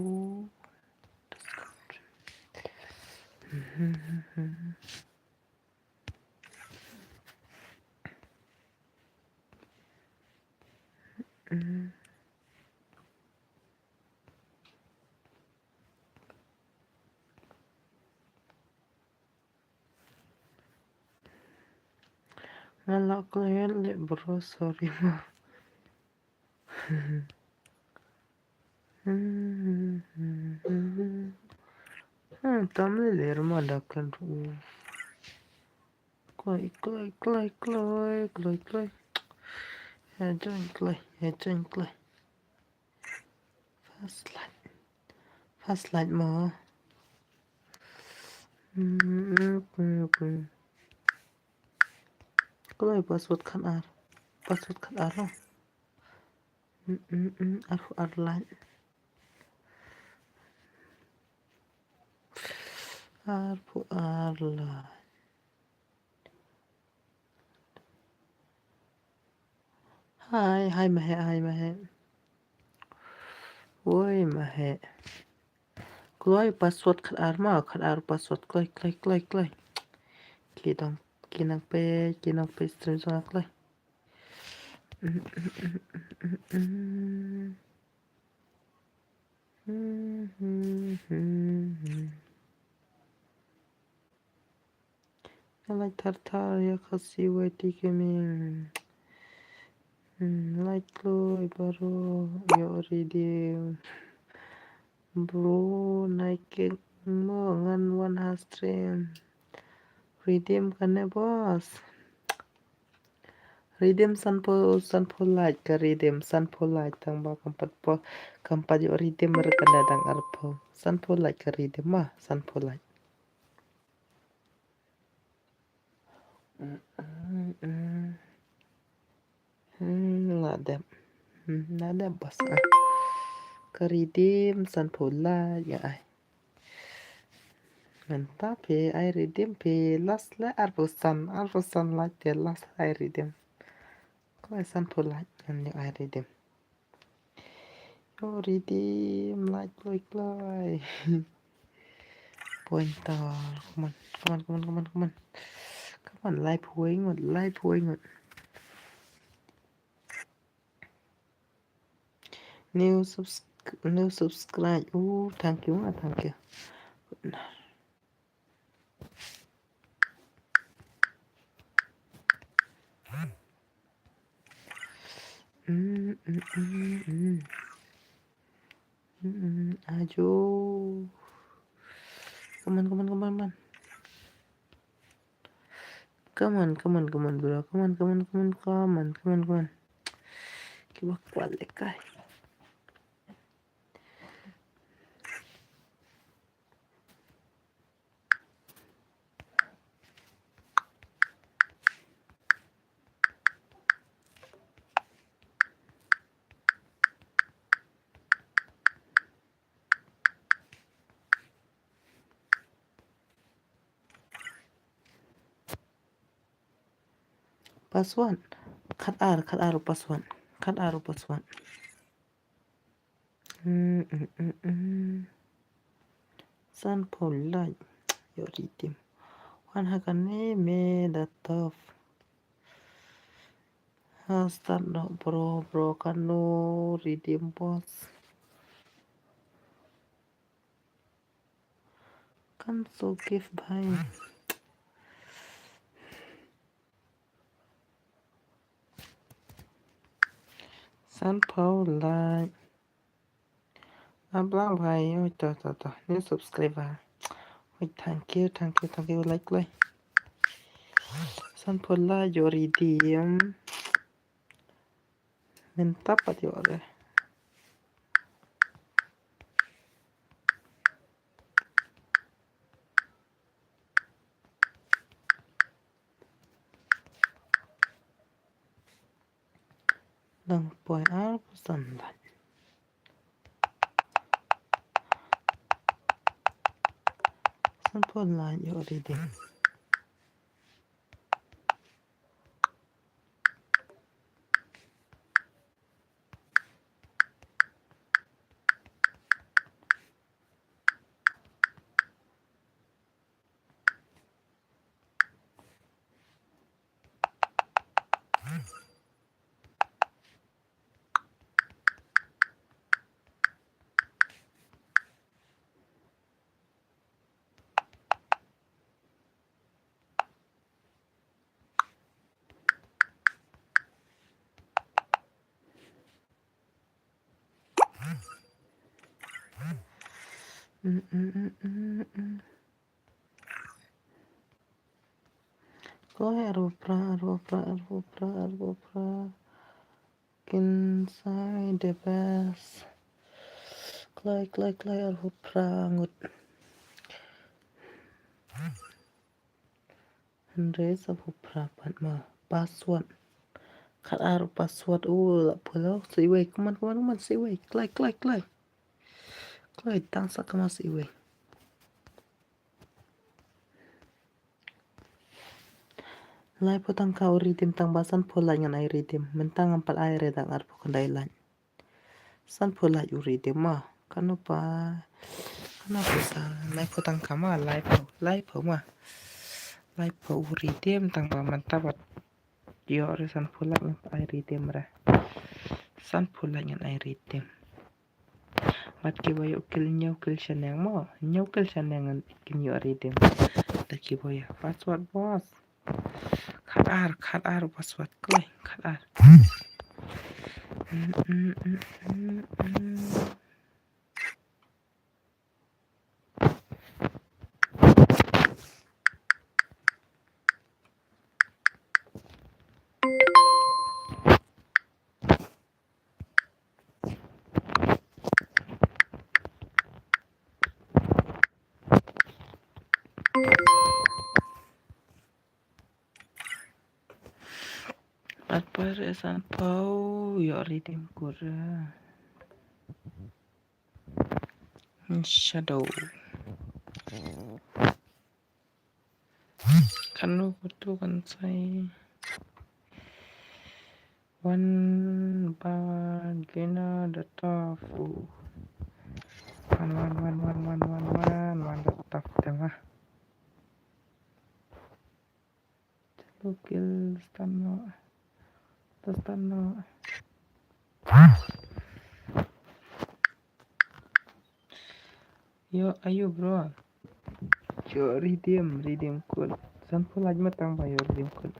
Nga la kloi leh bro, sorry ma. Hmm, tam leh leh ma da khlem ruh. Kloi, kloi, kloi, kloi, kloi, kloi. Ïa join kloi, ïa join kloi. First light. First light mo. Kloi password khat ar. Password khat ar mo. Arphew ar light. Arphew ar light. Hai, hai ma he, hai ma he. Woi ma he. Kloi password khat ar ma, khat ar password kloi, kloi, kloi, kloi. Ki dang, ki nang peit, ki nang peit stream jong nga kloi. Nga like thar thar ïa ka C Y T Gaming. Hmm, like kloi baroh ïa u Redeem. Bro, nai kek mo ngan wan ha stream. Redeem kane boss. Redeem sanphew, sanphew like ka Redeem, sanphew like tang ba kam pat po, kam pat ïoh Redeem re kane dang arphew. Sanphew like ka Redeem ma, sanphew like. Hmm, la dep. Hmm, la dep boss ah. Ka Redeem sanphew like ïa ai. Mynta phi ai Redeem phi last la arphew san, arphew san like te last ai Redeem. Kloi sanphew like ngan ïa ai Redeem. Ïoh Redeem, like kloi kloi. Point ta, come on, come on, come on, come on, come on. Come on, laiphew wei ngut, laiphew wei ngut. New subs-, new subscribe. Oh, thank you, ah, thank you. Mm, mm, mm, mm. Mm, mm, ajo. Come on, come on, come on, come on. Come on, come on, come on, bro. Come on, come on, come on, come on, come on, come on. Kiba kwah lehkai. Password. Khat ar, khat ar u password. Khat ar u password. Mm, mm, mm, mm. Sanphew like. Ïoh Redeem. Wan ha kane me da tough. Ha start noh bro, bro kano Redeem boss. Kan so gift bhai. Sanphew like. Ablang bhai, oi to to to. New subscriber. Oi, thank you, thank you, thank you, like, like. Sanphew like, ïoh Redeem. Mynta pat ïoh re. Dang poi arphew san like. Sanphew like ïoh Redeem. Mm, mm, mm, mm, mm. Kloi arphew phra, arphew phra, arphew phra, arphew phra. Kin sai the best. Kloi, kloi, kloi arphew phra ngut. Hynrei sa phew phra pat ma password. Khat ar password u la phew lo. Sa iwei, come on, come on, come on, sa iwei. Kloi, kloi, kloi. Kloi tang sa kama sa iwei. Laiphew tangka u Redeem tang ba sanphew like ngan ai Redeem. Mynta ngam pat ai re dang arphew khyndai like. Sanphew like u Redeem ma. Kano pa, kano pa sa laiphew tangka ma, laiphew, laiphew ma. Laiphew u Redeem tang ba mynta pat. Ïoh re sanphew like ngan ai redeem re. Sanphew like ngan ai redeem. Bad kiba ïoh kill hynñiew kill shaneng mo. Hynñiew kill shaneng ngan kin ïoh redeem. Da kiba ïa password boss. Khat ar, khat ar password koi. Khat ar. Mm, mm, mm, mm, mm. At par sanphew ïoh redeem code. Shadow. Kano kutu kan sai. Wan ba gina da tofu. Wan, wan, wan, wan, wan, wan, wan, wan da tofu tema. Chalo kill, stun no. Stun no. Yo, ayo bro. Yo, redeem, redeem code. Sanphew like ma tang ba yo redeem code.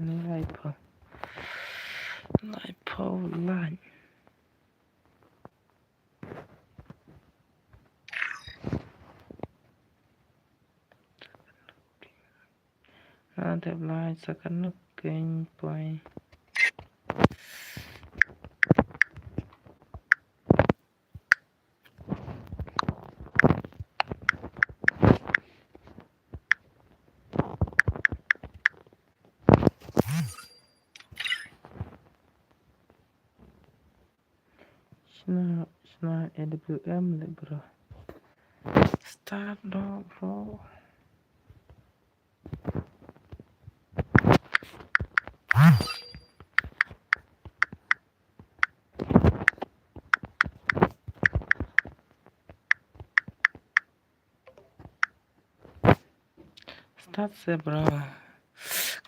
Laiphew. Laiphew like. Nga dep like sa kano keiñ poi. Shna, shna A W M le bro. Start dog bro. Start se bro.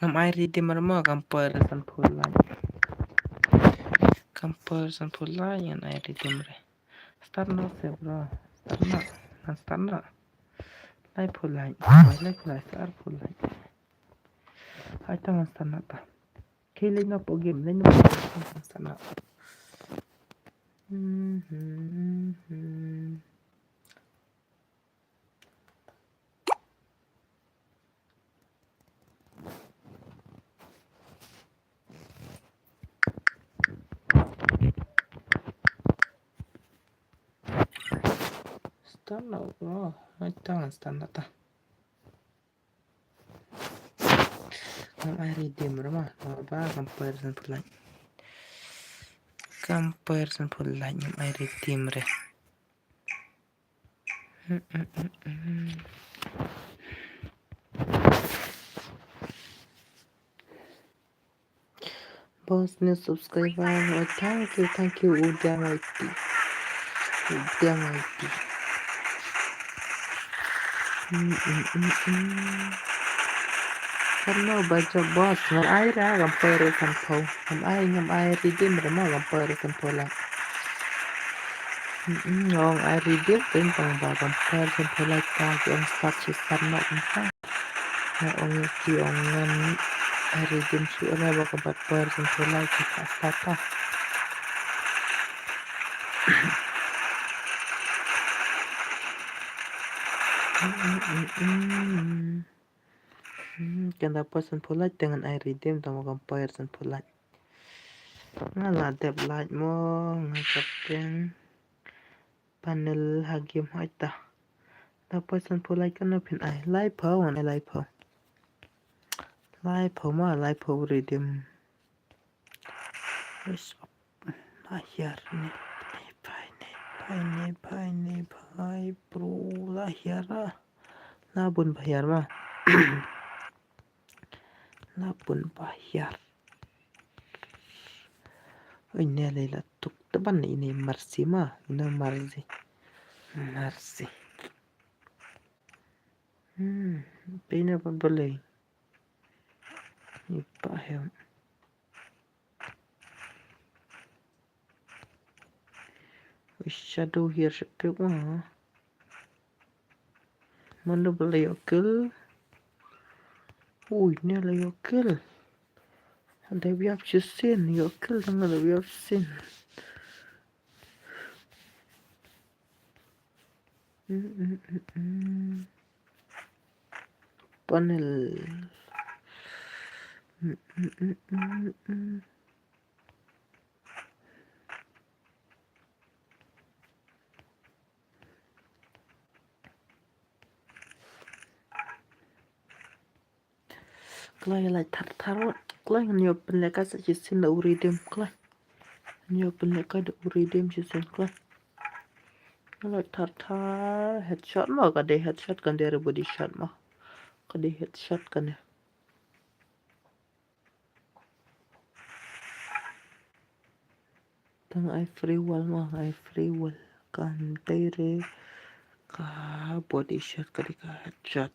Ngam ai redeem re mo, kam poi re sanphew like. Kam poi re sanphew like ngan ai redeem re. Start noh se bro. Start noh. Ngan start noh. Laiphew like. Laiphew like, arphew like. Ai ta ngan start noh ta. Ki leit noh pok game, leit noh pok game, ngan start noh. Hmm, hmm, hmm. Start noh bro. Ai ta ngan start noh ta. Ngam ai redeem re ma. Ba kam poi re sanphew like. Kam poi re sanphew like ngam ai redeem re. Boss new subscriber. Oh, thank you, thank you, Udiang I T. Udiang I T. Mm, mm, mm, mm. Kano ba jop boss, ngam ai ra, kam poi re sanphew. Ngam ai, ngam ai redeem re ma, kam poi re sanphew like. Mm, mm, ngam ai redeem, teng tang ba kam poi re sanphew like ta, ki ong start shi san ma kumta. Nga ong ki ong ngan ai redeem shuh re ba ka bat poi re sanphew like ka start ta. Kan da poi sanphew like te ngan ai redeem tang ba kam poi re sanphew like. Nga la dep like mo, nga ka pyn panel ha game hoi ta. Da poi sanphew like katno phin ai? Laiphew, wan ai laiphew. Laiphew ma, laiphew u redeem. What's up? La hiar ne, ne phai, ne phai, ne phai, ne phai, bro, la hiar ah. La bun ba hiar ma. La bun ba hiar. Oi, ne lei la tuk taban ne, ine Mercy ma, ine Mercy. Mercy. Hmm, pei na ba balei. Ni pa hem. Shadow hiar sha pek ma. Mano ba la ïoh kill? Ui, ne la ïoh kill. Hynda biap shisien ïoh kill, tang hynda biap shisien. Mm, mm, mm, mm. Panel. Mm, mm, mm, mm, mm. Kloi, lait thar thar wat. Kloi, ngan ïoh pynlehkai sa shisien da u redeem, kloi. Ngan ïoh pynlehkai da u redeem shisien, kloi. Lait thar thar, headshot ma, ka dei headshot, kan dei re body shot ma. Ka dei headshot kane. Tang ai free wall ma, ai free wall. Kan dei re ka body shot, ka dei ka headshot.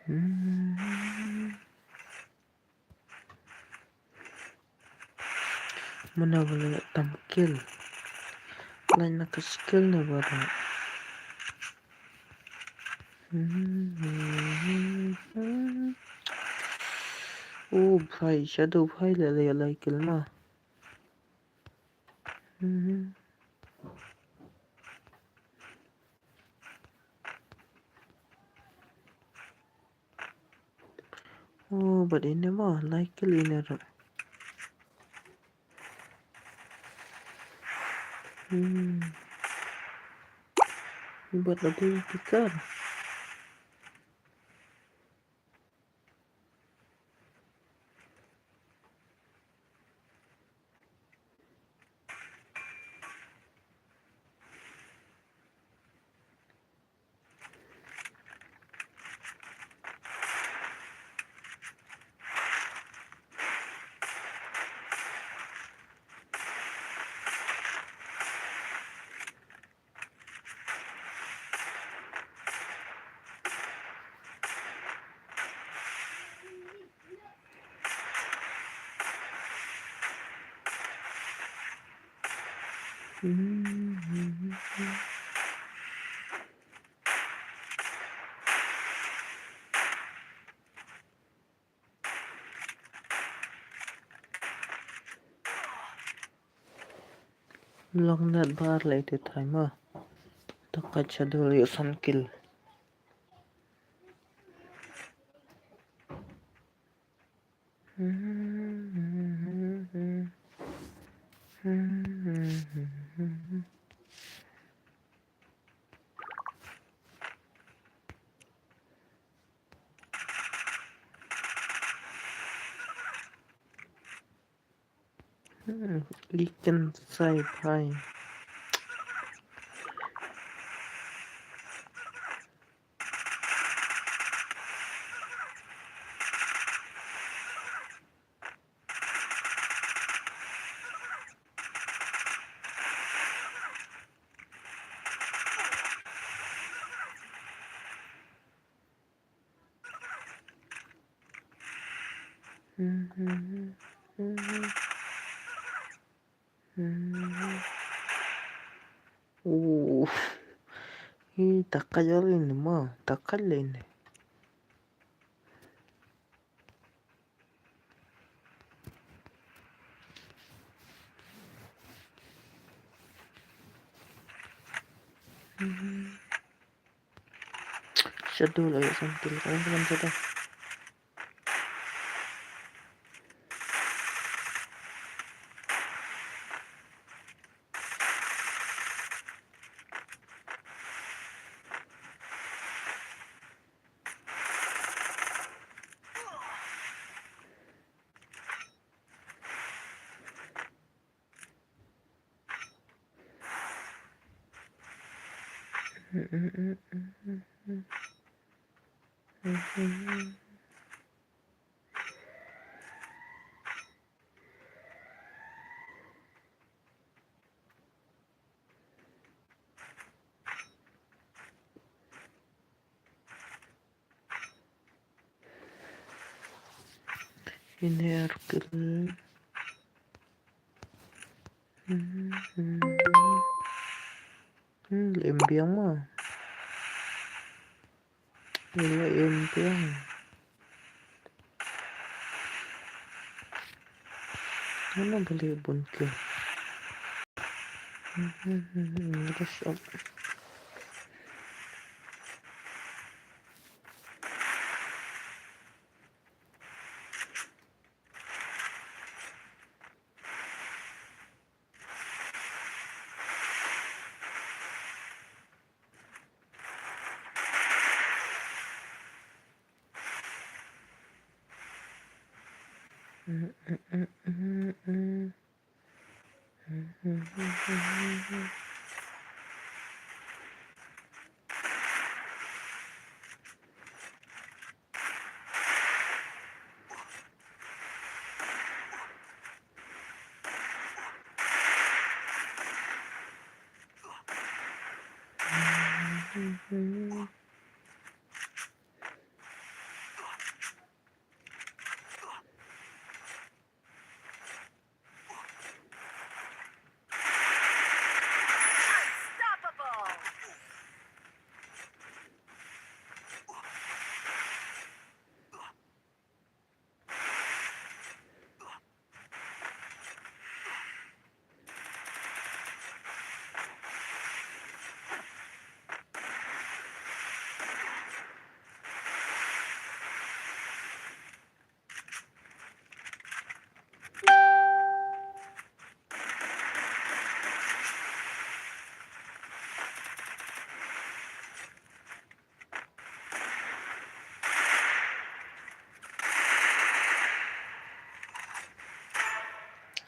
Hmm. Mano ba la tam kill? Lait na ka skill na ba da. Hmm. Oh, bhai, Shadow bhai la la la kill ma. Hmm. Oh, bad ine mo, lai kill ine ruh. Hmm. Bad lada ïa ki kar. Long net bar lei te thai ma. Ta ka Shadow lei san kill. Hmm, ikan sai phai. Uh. Ih, takat jari ni ma, takat le ni. Shadow la ïoh san kill. Ka long ka ban shadow. Ini arkel. Hmm, hmm, hmm. Hmm, lem biang ma. Lem biang. Mana beli bunke? Hmm, hmm, hmm, hmm, ada shop.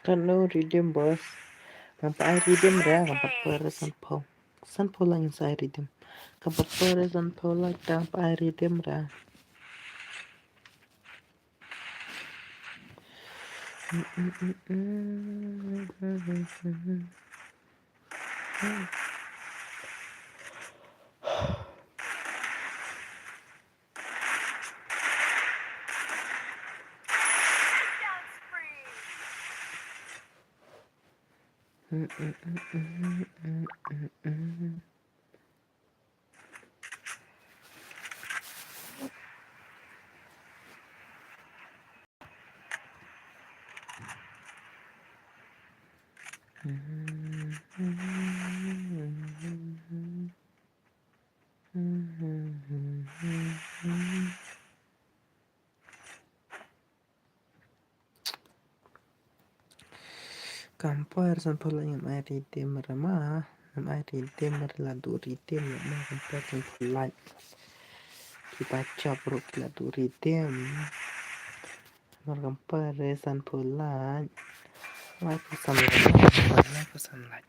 Kan no redeem, boss. Ngam pat ai redeem ra, ngam pat poi re sanphew. Sanphew la ngin sa ai redeem. Ngam pat poi re sanphew la, ngam pat ai redeem ra. Kam poi re sanphew lait, ngam ai redeem re ma. Ngam ai redeem re, la duh redeem re ma, kam poi re sanphew lait. Ki ba jop ruh ki la duh redeem. Mar kam poi re sanphew lait. Laiphew san lait. Laiphew san lait.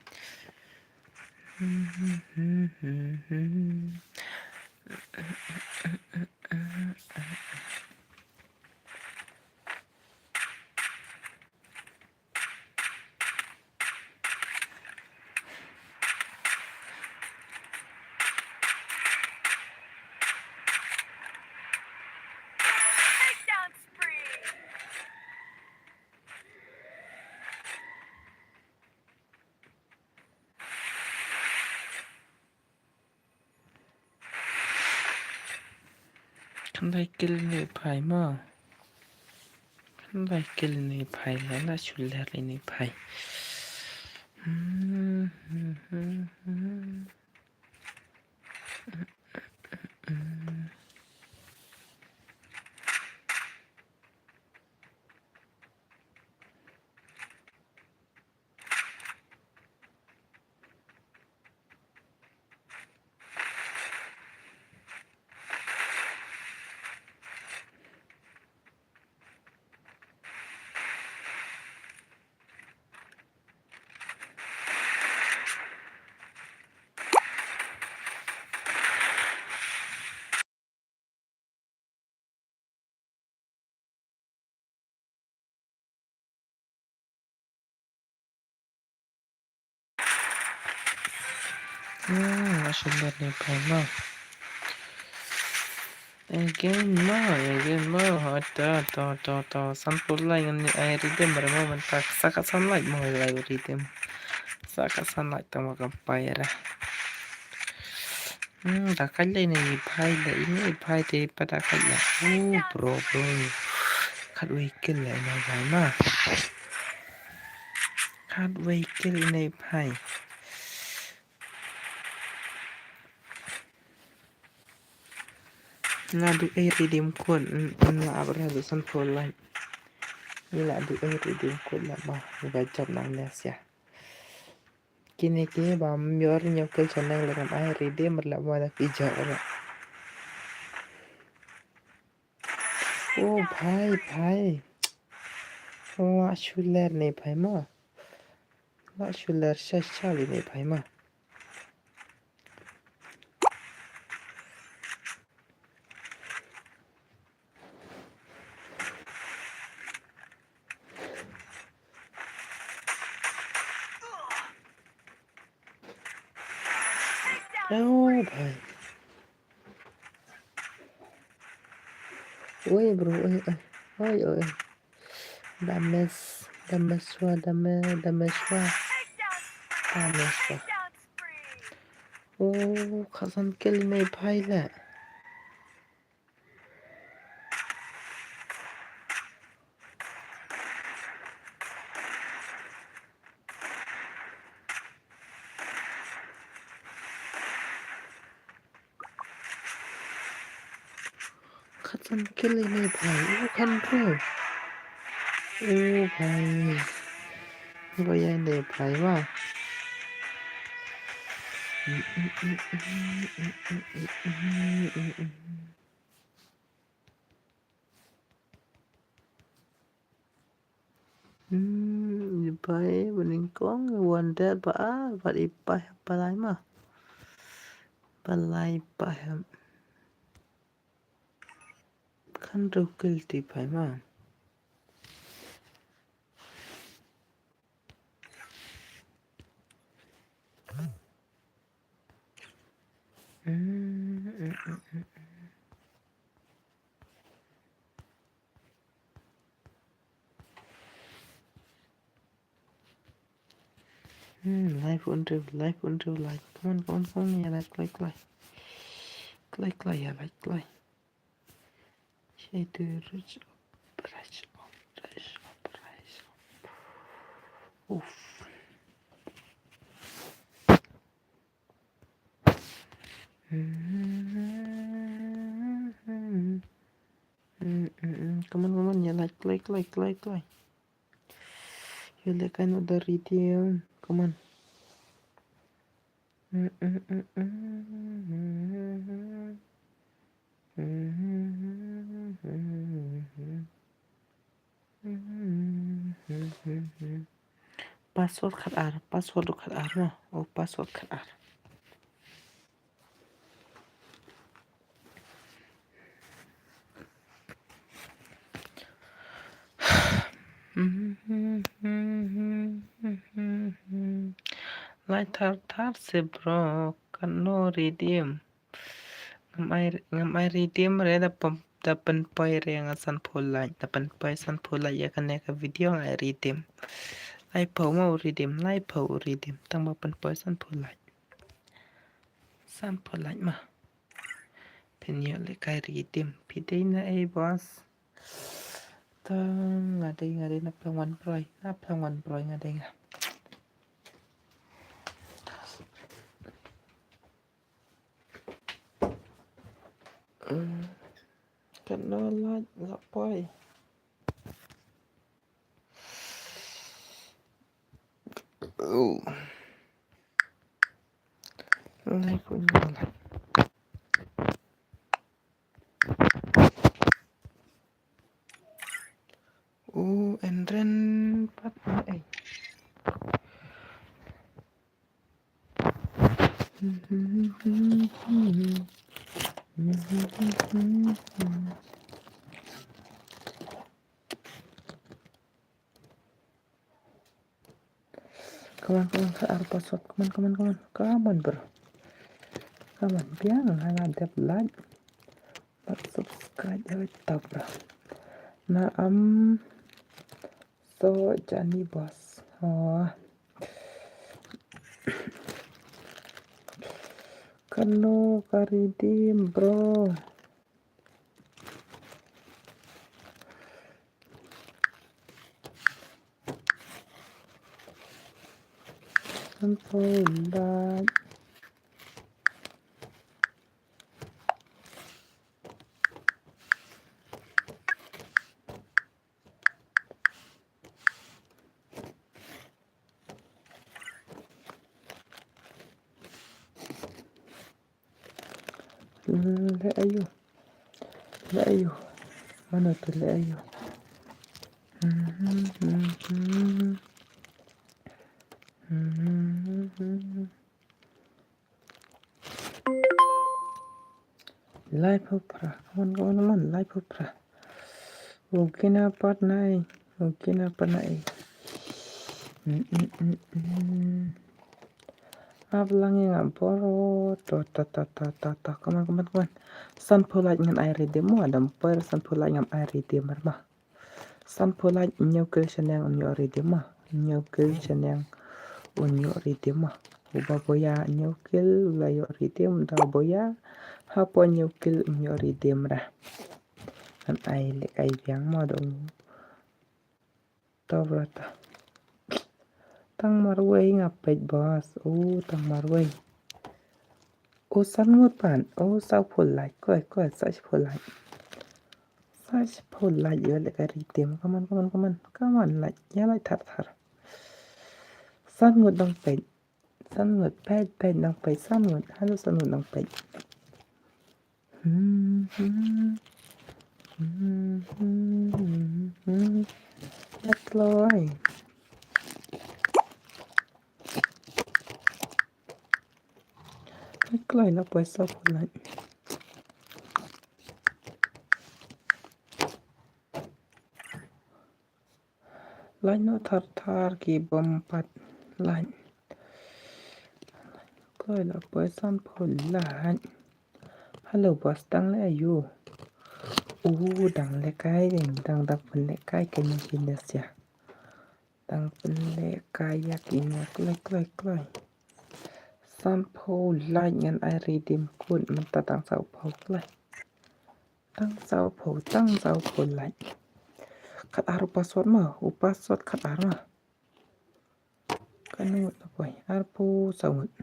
Khyndai kill ine i phai mo. Khyndai kill ine i phai, la la shu ler ine i phai. Hmm, hmm, hmm, hmm. Hmm, nga shu ler ne phai mo. Again mo, again mo. Ha, to, to, to, to. Sanphew lai ngan ai redeem re mo mynta. Sa ka san lai mo lai redeem. Sa ka san lai tang ba ka pai re. Hmm, da kait lai ne i phai lai, i ne i phai te pat da kait lai. Oh, bro, bro. Khatwei kill lai ne i phai mo. Khatwei kill ne i phai. Nga duh ei redeem code, n-, n-, la ap ra duh sanphew lai. Ngi la duh ei redeem code la ba, ba jop nang ne sia. Kine ki ba ym ïoh ïoh kill shaneng lei ngam ai redeem la ba da ki jop ra. Oh, phai, phai. Lah shu ler ne phai mo. Lah shu ler sha sha li ne phai mo. Oh, bhai. Oi, bro, oi, oi. Oi, oi. Dames, dames wa, dame, dames wa. Dames wa. Oh, khatsan kill ne phai la. Khatsan kill ne phai. Oh, khanru. Oh, phai. Ba ïa ne phai wa. Hmm, i phai ba nyngkong, i wan der ba ar, bad i phai ba lai ma. Ba lai phai. Khanru kill te phai ma. Hmm, hmm, hmm, hmm, hmm. Hmm, live unreal, live unreal, live. Come on, come on, come on, ïa live, live, live. Live, live, ïa live, live. Shai tu rush up, rush up, rush up, rush up. Uff. Hmm, hmm, hmm, hmm. Come on, come on, ïa live, live, live, live, live. Ïa leh kai noh da redeem. Come on. Password khat ar, password khat ar, no? Oh, password khat ar. Lai thar thar se bro, katno redeem. Ngam ai, ngam ai redeem re da pyn, da pynpoi re nga sanphew like, da pynpoi sanphew like ïa kane ka video nga ai redeem. Laiphew mo u redeem, laiphew u redeem, tang ba pynpoi sanphew like. Sanphew like ma. Phin ïoh lehkai redeem. Phi dei na ei boss? To nga dei, nga dei na phleng wan broi, na phleng wan broi nga dei nga. Mm. Katno like la poi. Oh. Lai pun lai. Oh, en ren pat na ei. Come on, come on, khat ar password. Come on, come on, come on. Come on, bro. Kaman biang, nga la dep like bad subscribe ïa ka Tabra. Na am so jani boss. Oh. Kano ka redeem, bro? Sanphew lak. Leh aïu? Leh aïu? Mano to leh aïu? Laiphew phra. Come on, come on, come on. Laiphew phra. U kina pat nai. U kina pat nai. Mm, mm, mm, mm. Ap lang ïa nga bro. To, to, to, to, to, to. Come on, come on, come on. Sanphew lak ngan ai redeem mo, adam per sanphew lak ngam ai redeem mer ma. Sanphew lak hynñiew kill shaneng un ïoh redeem ma. Hynñiew kill shaneng un ïoh redeem ma. Uba boya hynñiew kill u la ïoh redeem, da boya hapoh hynñiew kill um ïoh redeem ra. Ngan ai lehkai biang mo da u. To bro to. Tang marwei nga peit boss. U tang marwei. U san ngut pan. U sawphew lak. Koi, koi, sawphew lak. Sawphew lak ïa lehkai redeem. Come on, come on, come on. Come on, lak. Ïa lak thar thar. San ngut dang peit. San ngut peit, peit dang peit. San ngut. Halo san ngut dang peit. Hmm, hmm, hmm, hmm, hmm. Lak kloi. Lak kloi la poi sawphew lak. Lak noh thar thar ki bym pat lak. Kloi la poi sanphew lak. Halo boss dang leh aïu? U dang lehkai dang, dang, dang pynlehkai kane ki nest ïa. Dang pynlehkai ïa kine kloi kloi kloi. Sanphew lak ngan ai redeem code mynta tang sawphew kloi. Tang sawphew, tang sawphew lak. Khatar u password ma, u password khatar ma. Kano ngut la poi, arphew saw ngut.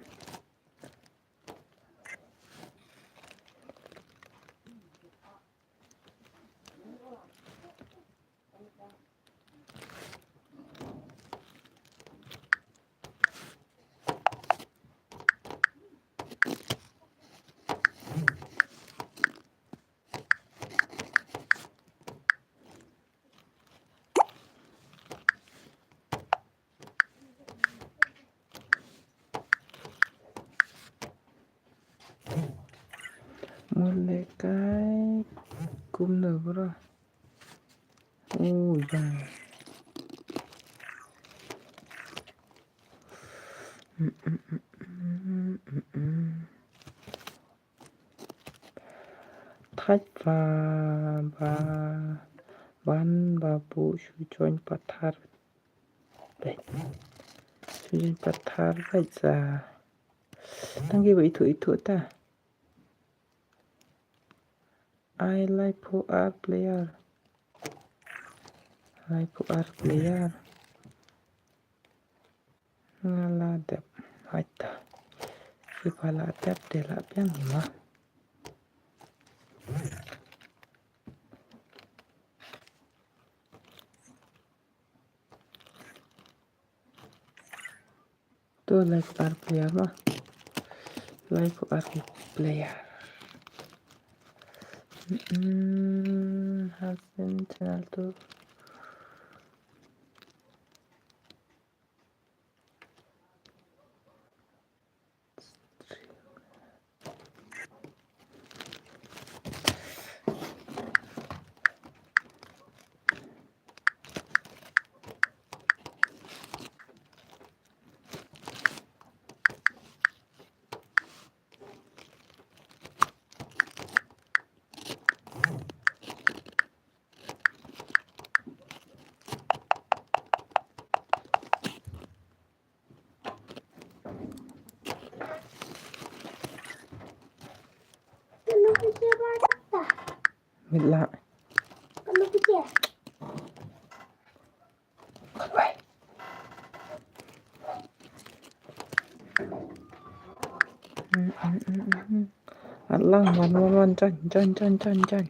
Mut lehkai kumno bro? Oh, ïa. Mm, mm, mm, mm, mm, mm. Thait ba, ba, ban ba bu shu join pathar. Beit. Shu join pathar beit sa. Tang ki ba ithuh ithuh ta. Ai laiphew ar player. Laiphew ar player. Nga la dep. Hait ta. Ki ba la dep te la biang hi ma. To laiphew ar player ma. Laiphew ar player. Mm, Hasan channel to. Lah. At lang, wan, wan, wan, join, join, join, join, join.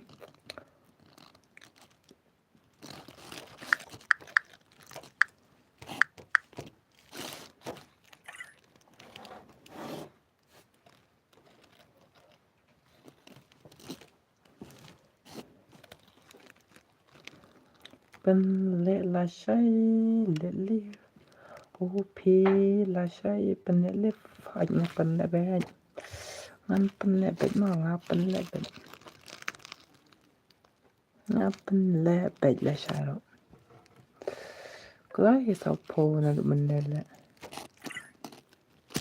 Pynleh lashai, leh leh. U phi lashai, pynleh leh. Hooid, nga pynleh beit. Ngan pynleh beit ma, nga pynleh beit. Nga pynleh beit lashai ruh. Kloi sawphew naduh mynne leh.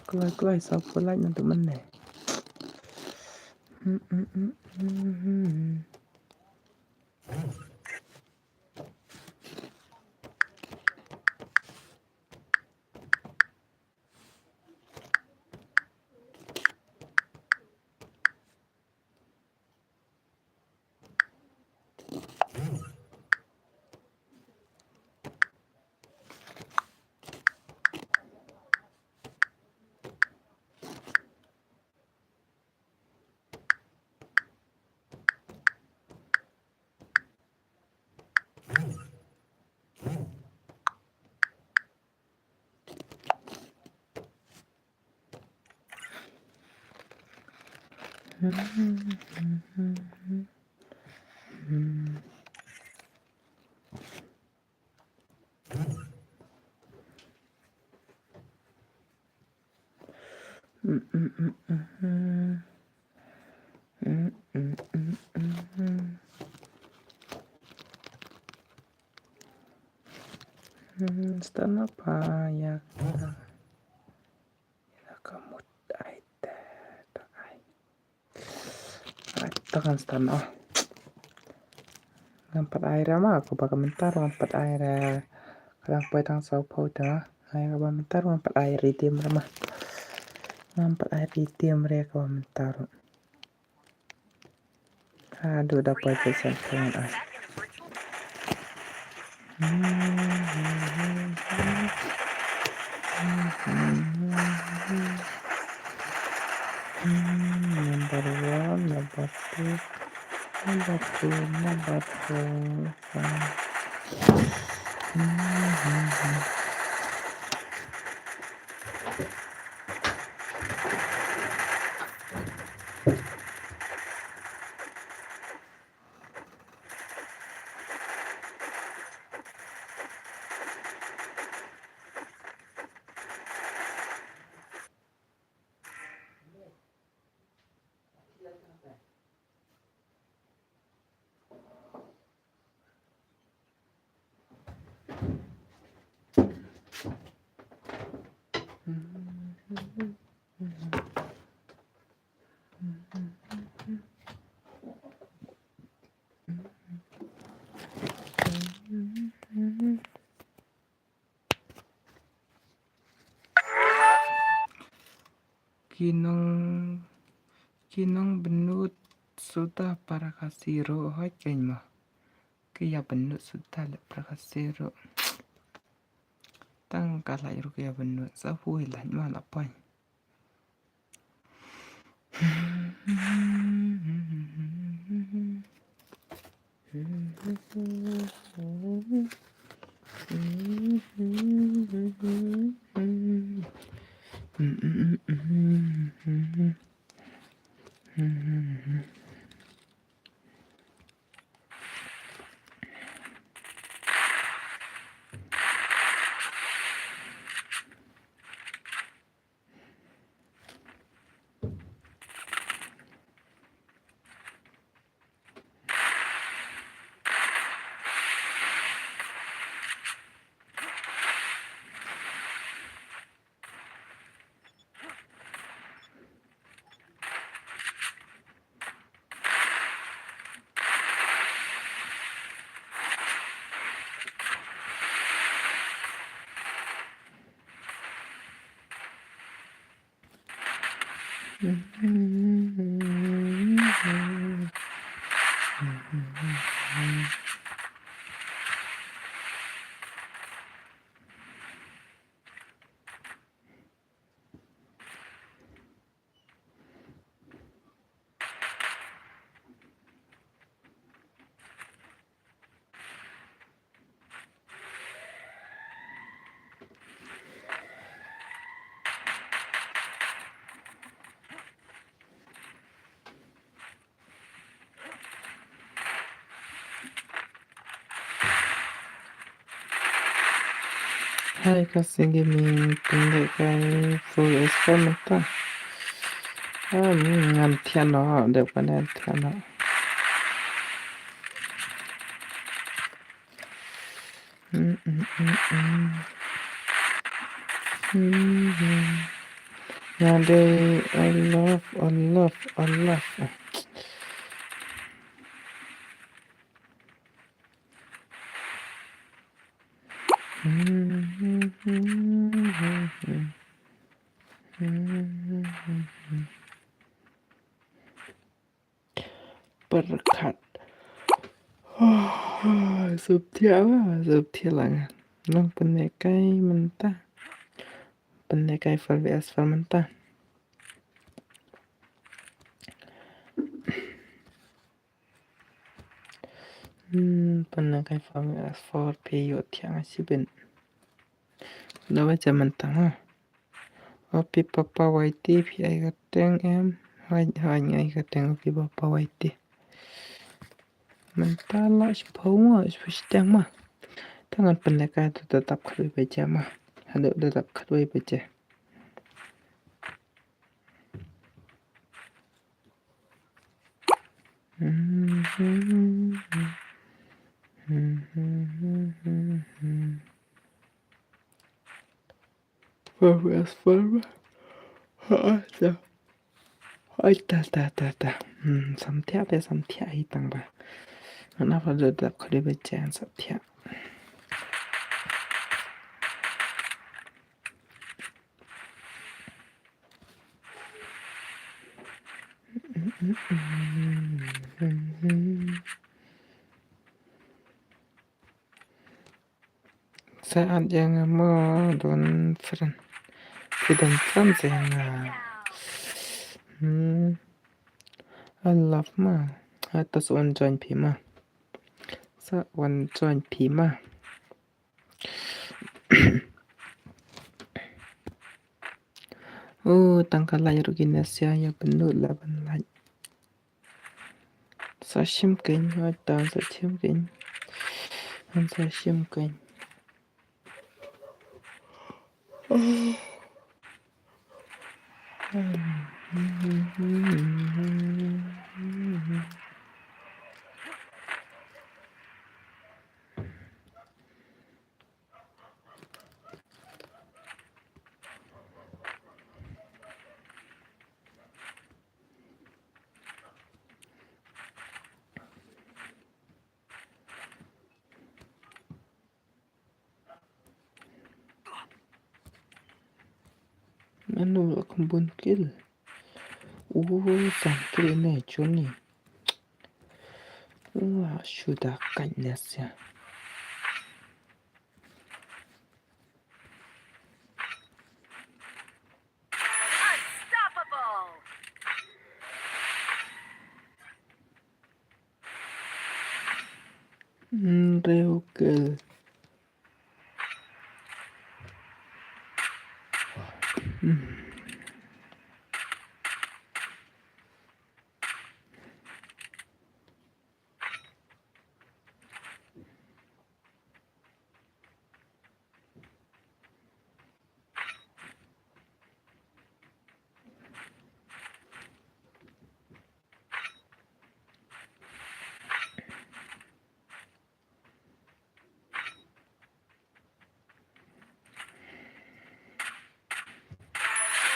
Kloi, kloi sawphew lait naduh mynne. Hmm, hmm, hmm, hmm, hmm. Stanapa ya ka, ya ka mut ai te ta ai. Ai, ta kan stan, oh. Ngam pat ai ra ma, ko ba ka mynta ngam pat ai ra. Ka dang poi tang sawphew ta. Ai, ka ba mynta ngam pat ai redeem ra ma. Ngam pat ai redeem ra ka ba mynta. Haduh da poi ka sawphew ai. Number one, number two, number two, number two. Ki nong, ki nong bynnud suda para Khasi ruh, hooid kein mo. Ki ïa bynnud suda leh para Khasi ruh. Tang ka lait ruh ki ïa bynnud, sa hui lait ma la poi. Ai ka sing gaming pynleh kai full expert mynta. Ah, mm, ngan thiah noh, dep ka ne thiah noh. Mm, mm, mm, mm. Mm, mm. Nga dei a love, a love, a love. Pyrkhat. Sop thiah ba, sop thiah la nga. Nang pynleh kai mynta. Pynleh kai four V S four mynta. Hmm, pynleh kai four V S four phi ïoh thiah nga shibit. Da ba jam mynta ha. O phi papa Y T phi ai ka teng em. Hai, hai ngai ka teng o phi papa Y T. Mynta la shiphew ma, shiphew shiteng ma. Te ngan pynleh kai tu da dap khatwei baje ma. Haduh da dap khatwei baje. Ai ta ta ta ta. Hmm, sam thiah te sam thiah hi tang ba. Ngan ap haduh da dap khatwei baje ngan sa thiah. Sa at ïa nga mo don friend. Phi don friend sa ïa nga. Hmm. I love ma. Ata sa wan join phi ma. Sa wan join phi ma. Oh, tang ka lai ruh ki na sia ïa pynlut la ban lai. Sa shim kein, hoi ta sa shim kein. Han sa shim kein. Mano la khum bun kill. Uh, san kill ne Johnny. Uh, shu da kait ne sia. Unstoppable. Hmm, reu kill. Hmm.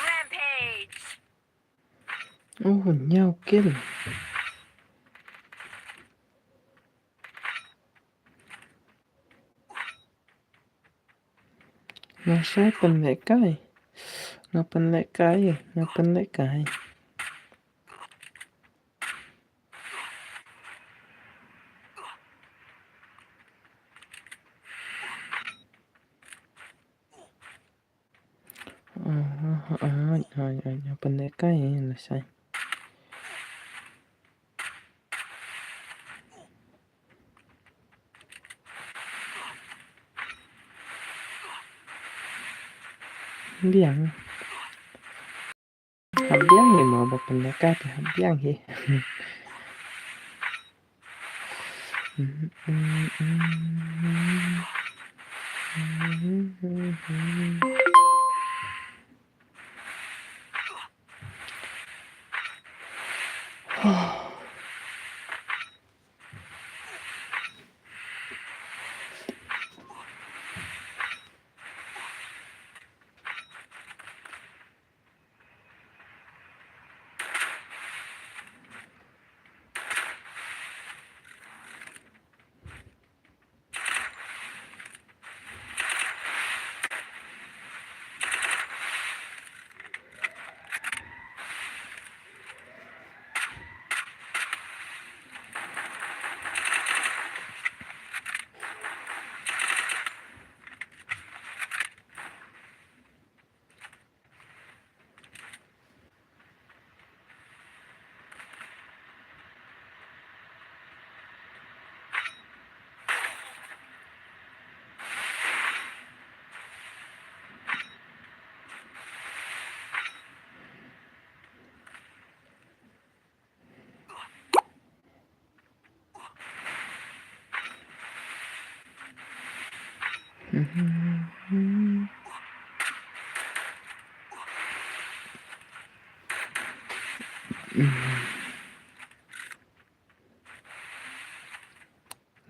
Rampage. Oh, hynñiew kill. Nga shai pynlehkai. Nga pynlehkai, nga pynlehkai. Ai, ai, ai, ai, pynlehkai, eh, lashai. Biang. Hap biang hi mo, ba pynlehkai te hap biang hi.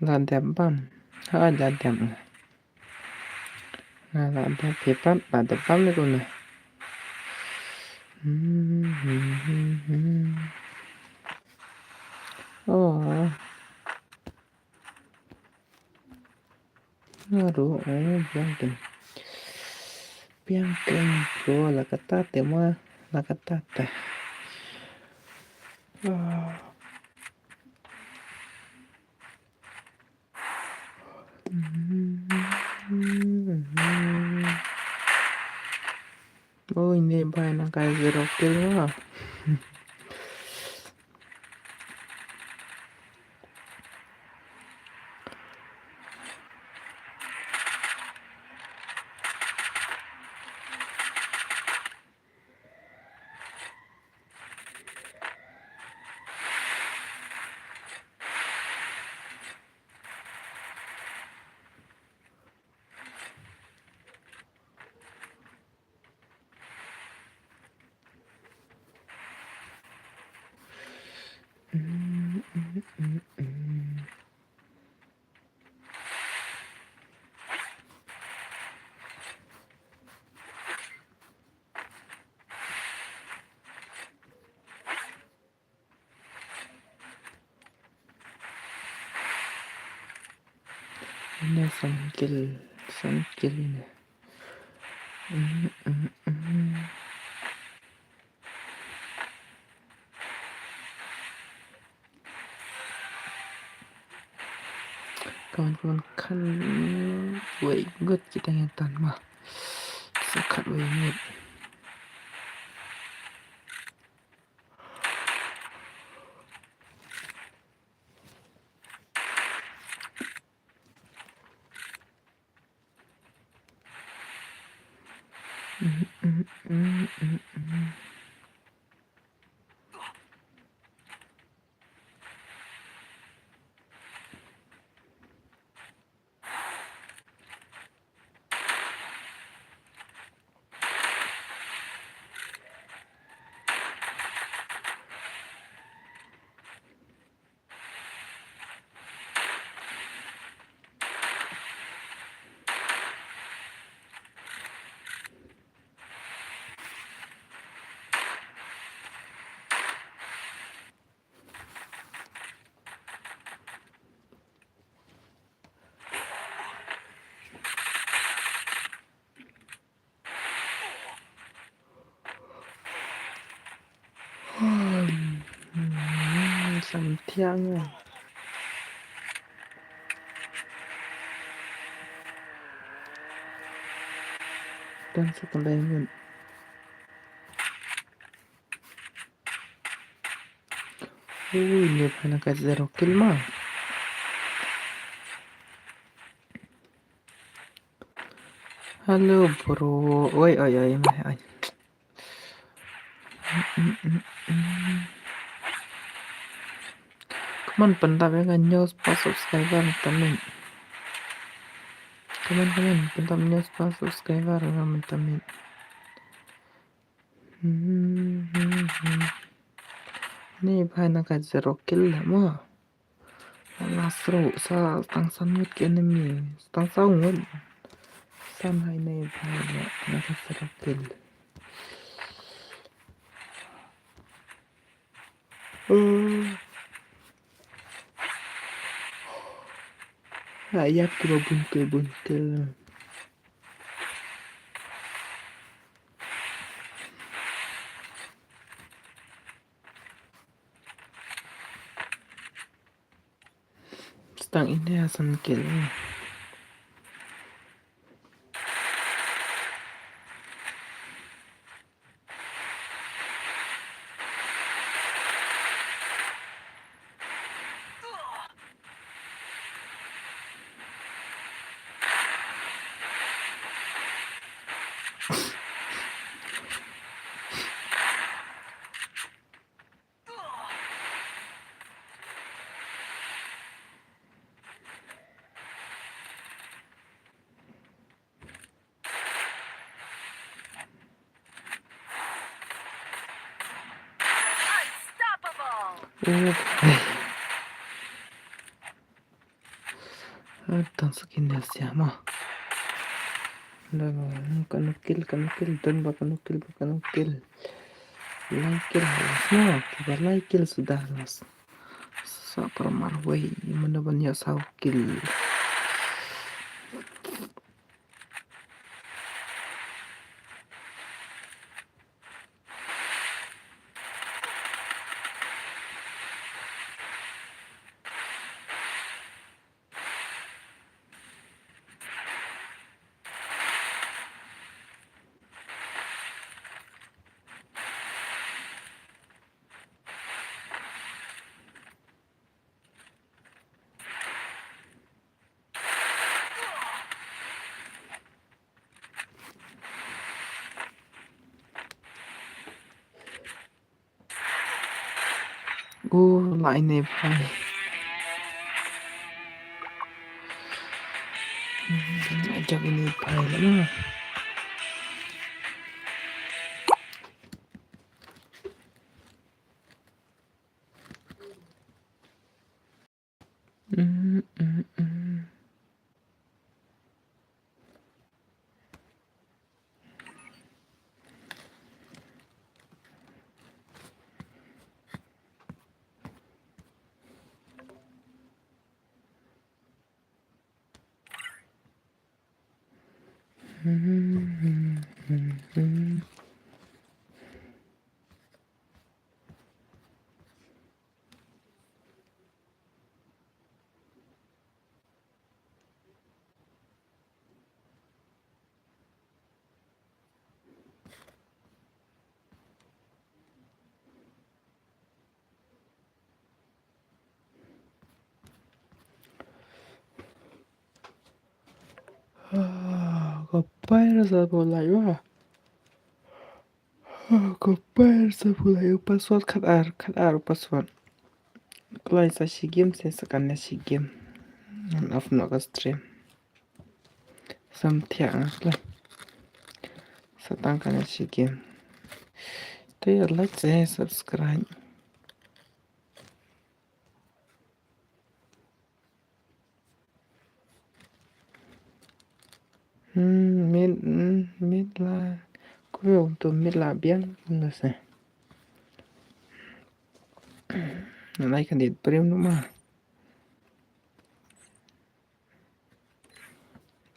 La dep bam. Ha, la dep. Nga la dep phi pat, la dep bam ni kumne. Oh. Nga ruh, oh, biang ken. Biang ken, bro, la kata te ma, la kata te. Ah. Ui, ne bai na kai zero kill ma. Ine san kill, san kill ine. Kawan kawan kan wei ngut kita ngetan ma. Sekat wei ngut. Sam thiang. Dan sa kembali ngun. Ui, ne phana ka zero kill ma. Hello, bro. Oi, oi, oi, mai, oi. Come on, pynda ba nga hynñiew spah subscriber mynta. Come on, come on. Pyntam ne spah subscriber nga mynta mynmiet. Hmm, hmm, hmm. Ni bha na ka zero kill la mo. Last row sa tang san ngut ki enemy. Tang saw ngut. San hai ne bha na ka zero kill. Oh. Ha ïap kiba bun kiba bun kill. Stang ine asan kill. Unstoppable. Uf. Ar tang sa kin ïa sia mo. Kano kill, kano kill, don ba kano kill, ba kano kill. Lai kill halas mo, kiba lai kill suda halas. Sa pramar wei, mano ban ïa saw kill. Oh, la ine phai. Jab ine phai la na. Mm, mm, mm. Ah, ka pair sa pulai wa. Ah, ka pair sa pulai u password khat ar, khat ar u password. Kloi sa shi game se sa kan shi game. Ngan off noh ka stream. Sam thiah nga kloi. Sa tang kan shi game. Te like se subscribe. Hmm, mid, hmm, mid la. Kuyong tu mid la biang na se. Nalai kan dit prim nu ma.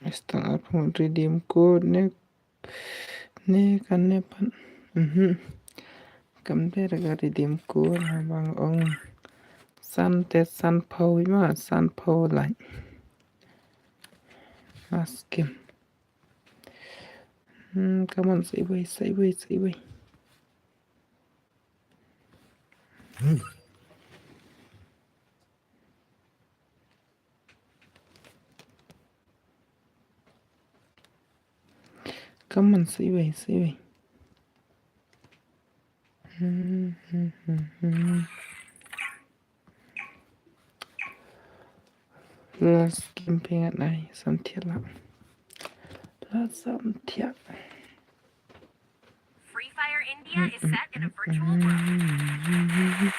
Stang ar phung redeem code ne. Ne kan ne pan. Mhm. Kam der ka redeem code ha bang ong. San te san pau ma san pau lai. Askim. Hmm, come on, sideways, sideways, sideways. Come on, sideways, sideways. Last game pyngat ai, sam thiah la. Sa sam thiah. Free Fire India is set in a virtual world.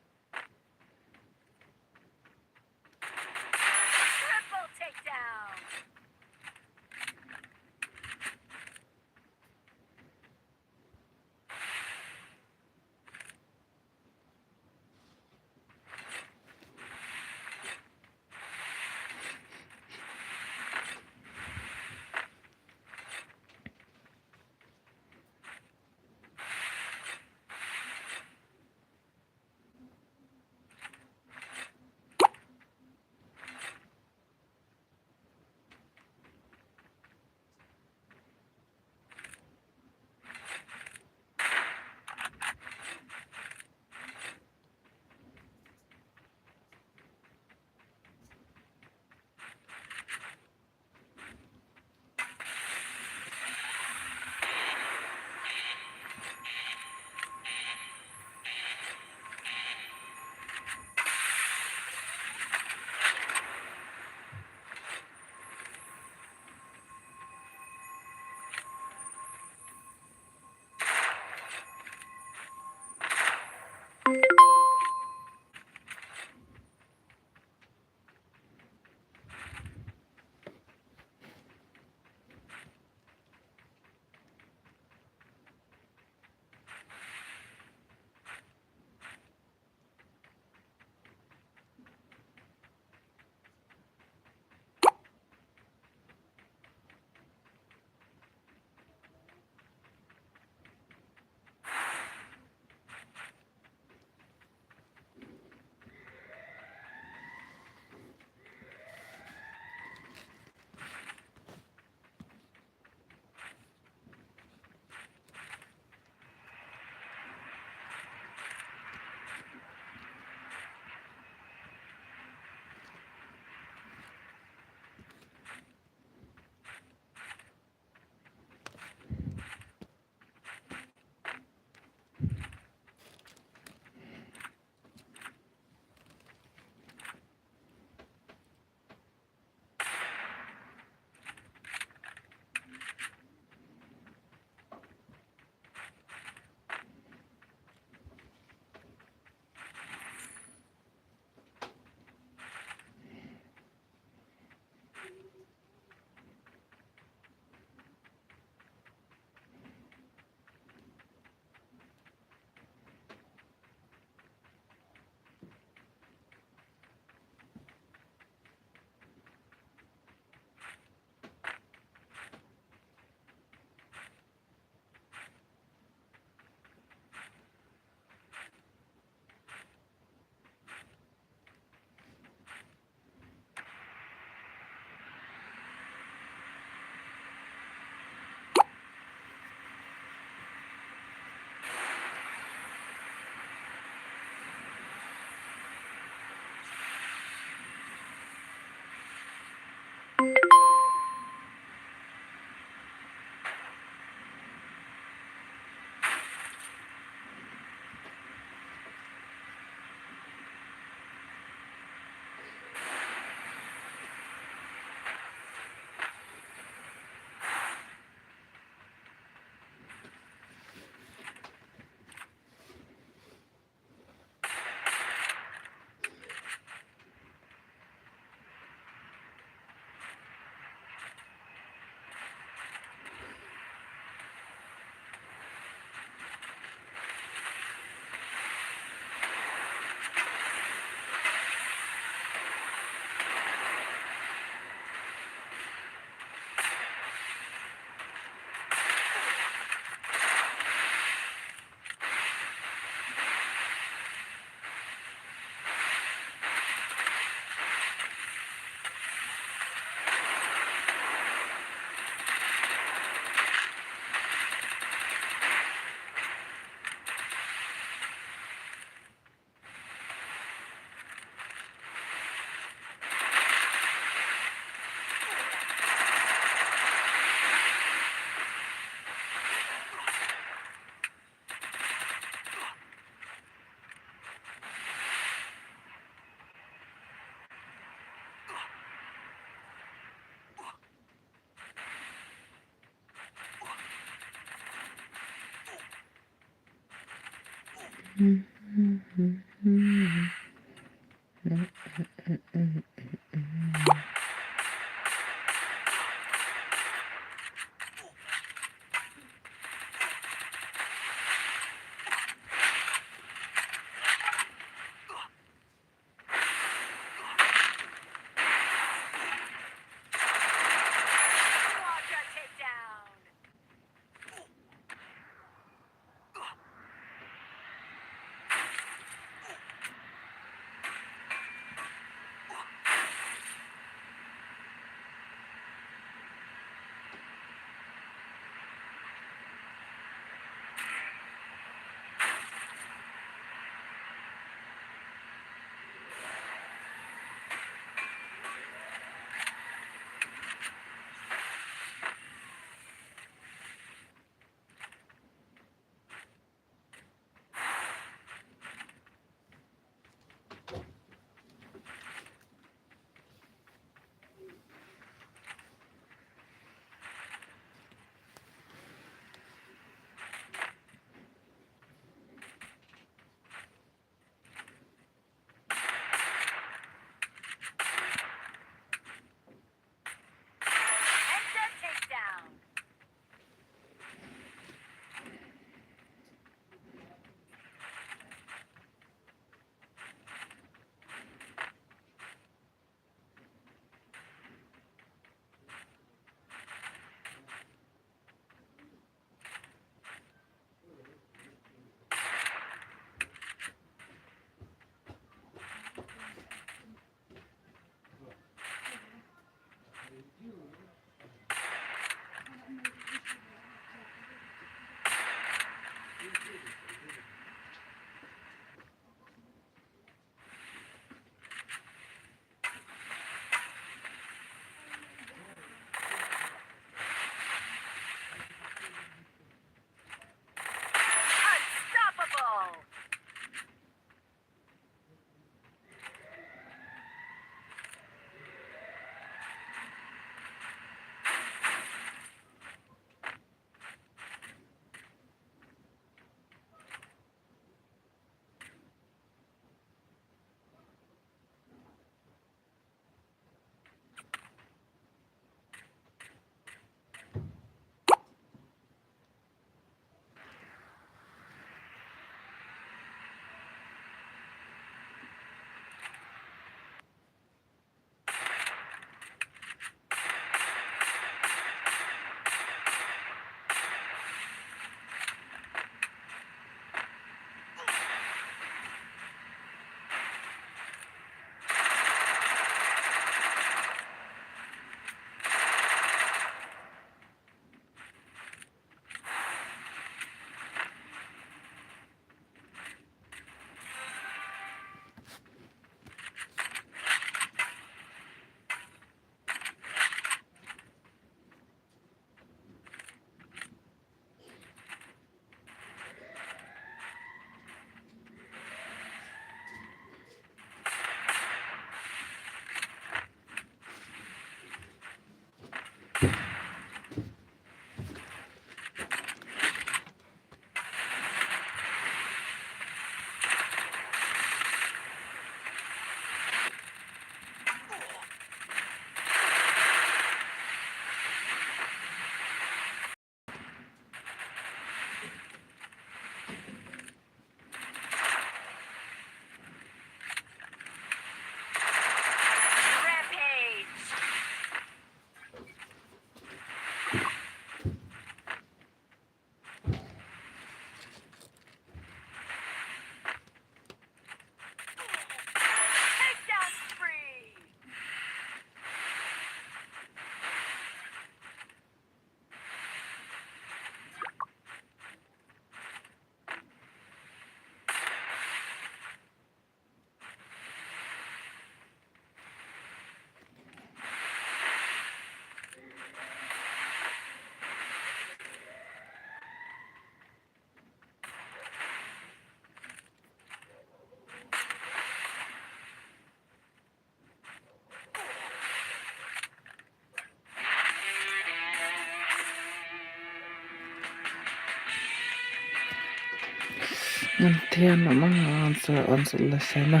Ngan thiah noh ma nga, ngan sa on sa la shai na.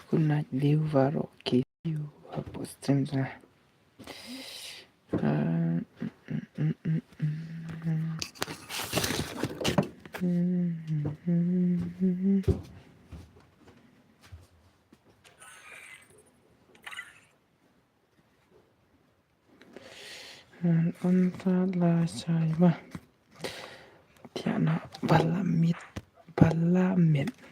Good night view baroh ki view hapoh stream jong nga. Ah, mm, mm, mm, mm, mm. Ngan on sa la shai ma. Thiah noh ba la miet, ba la miet.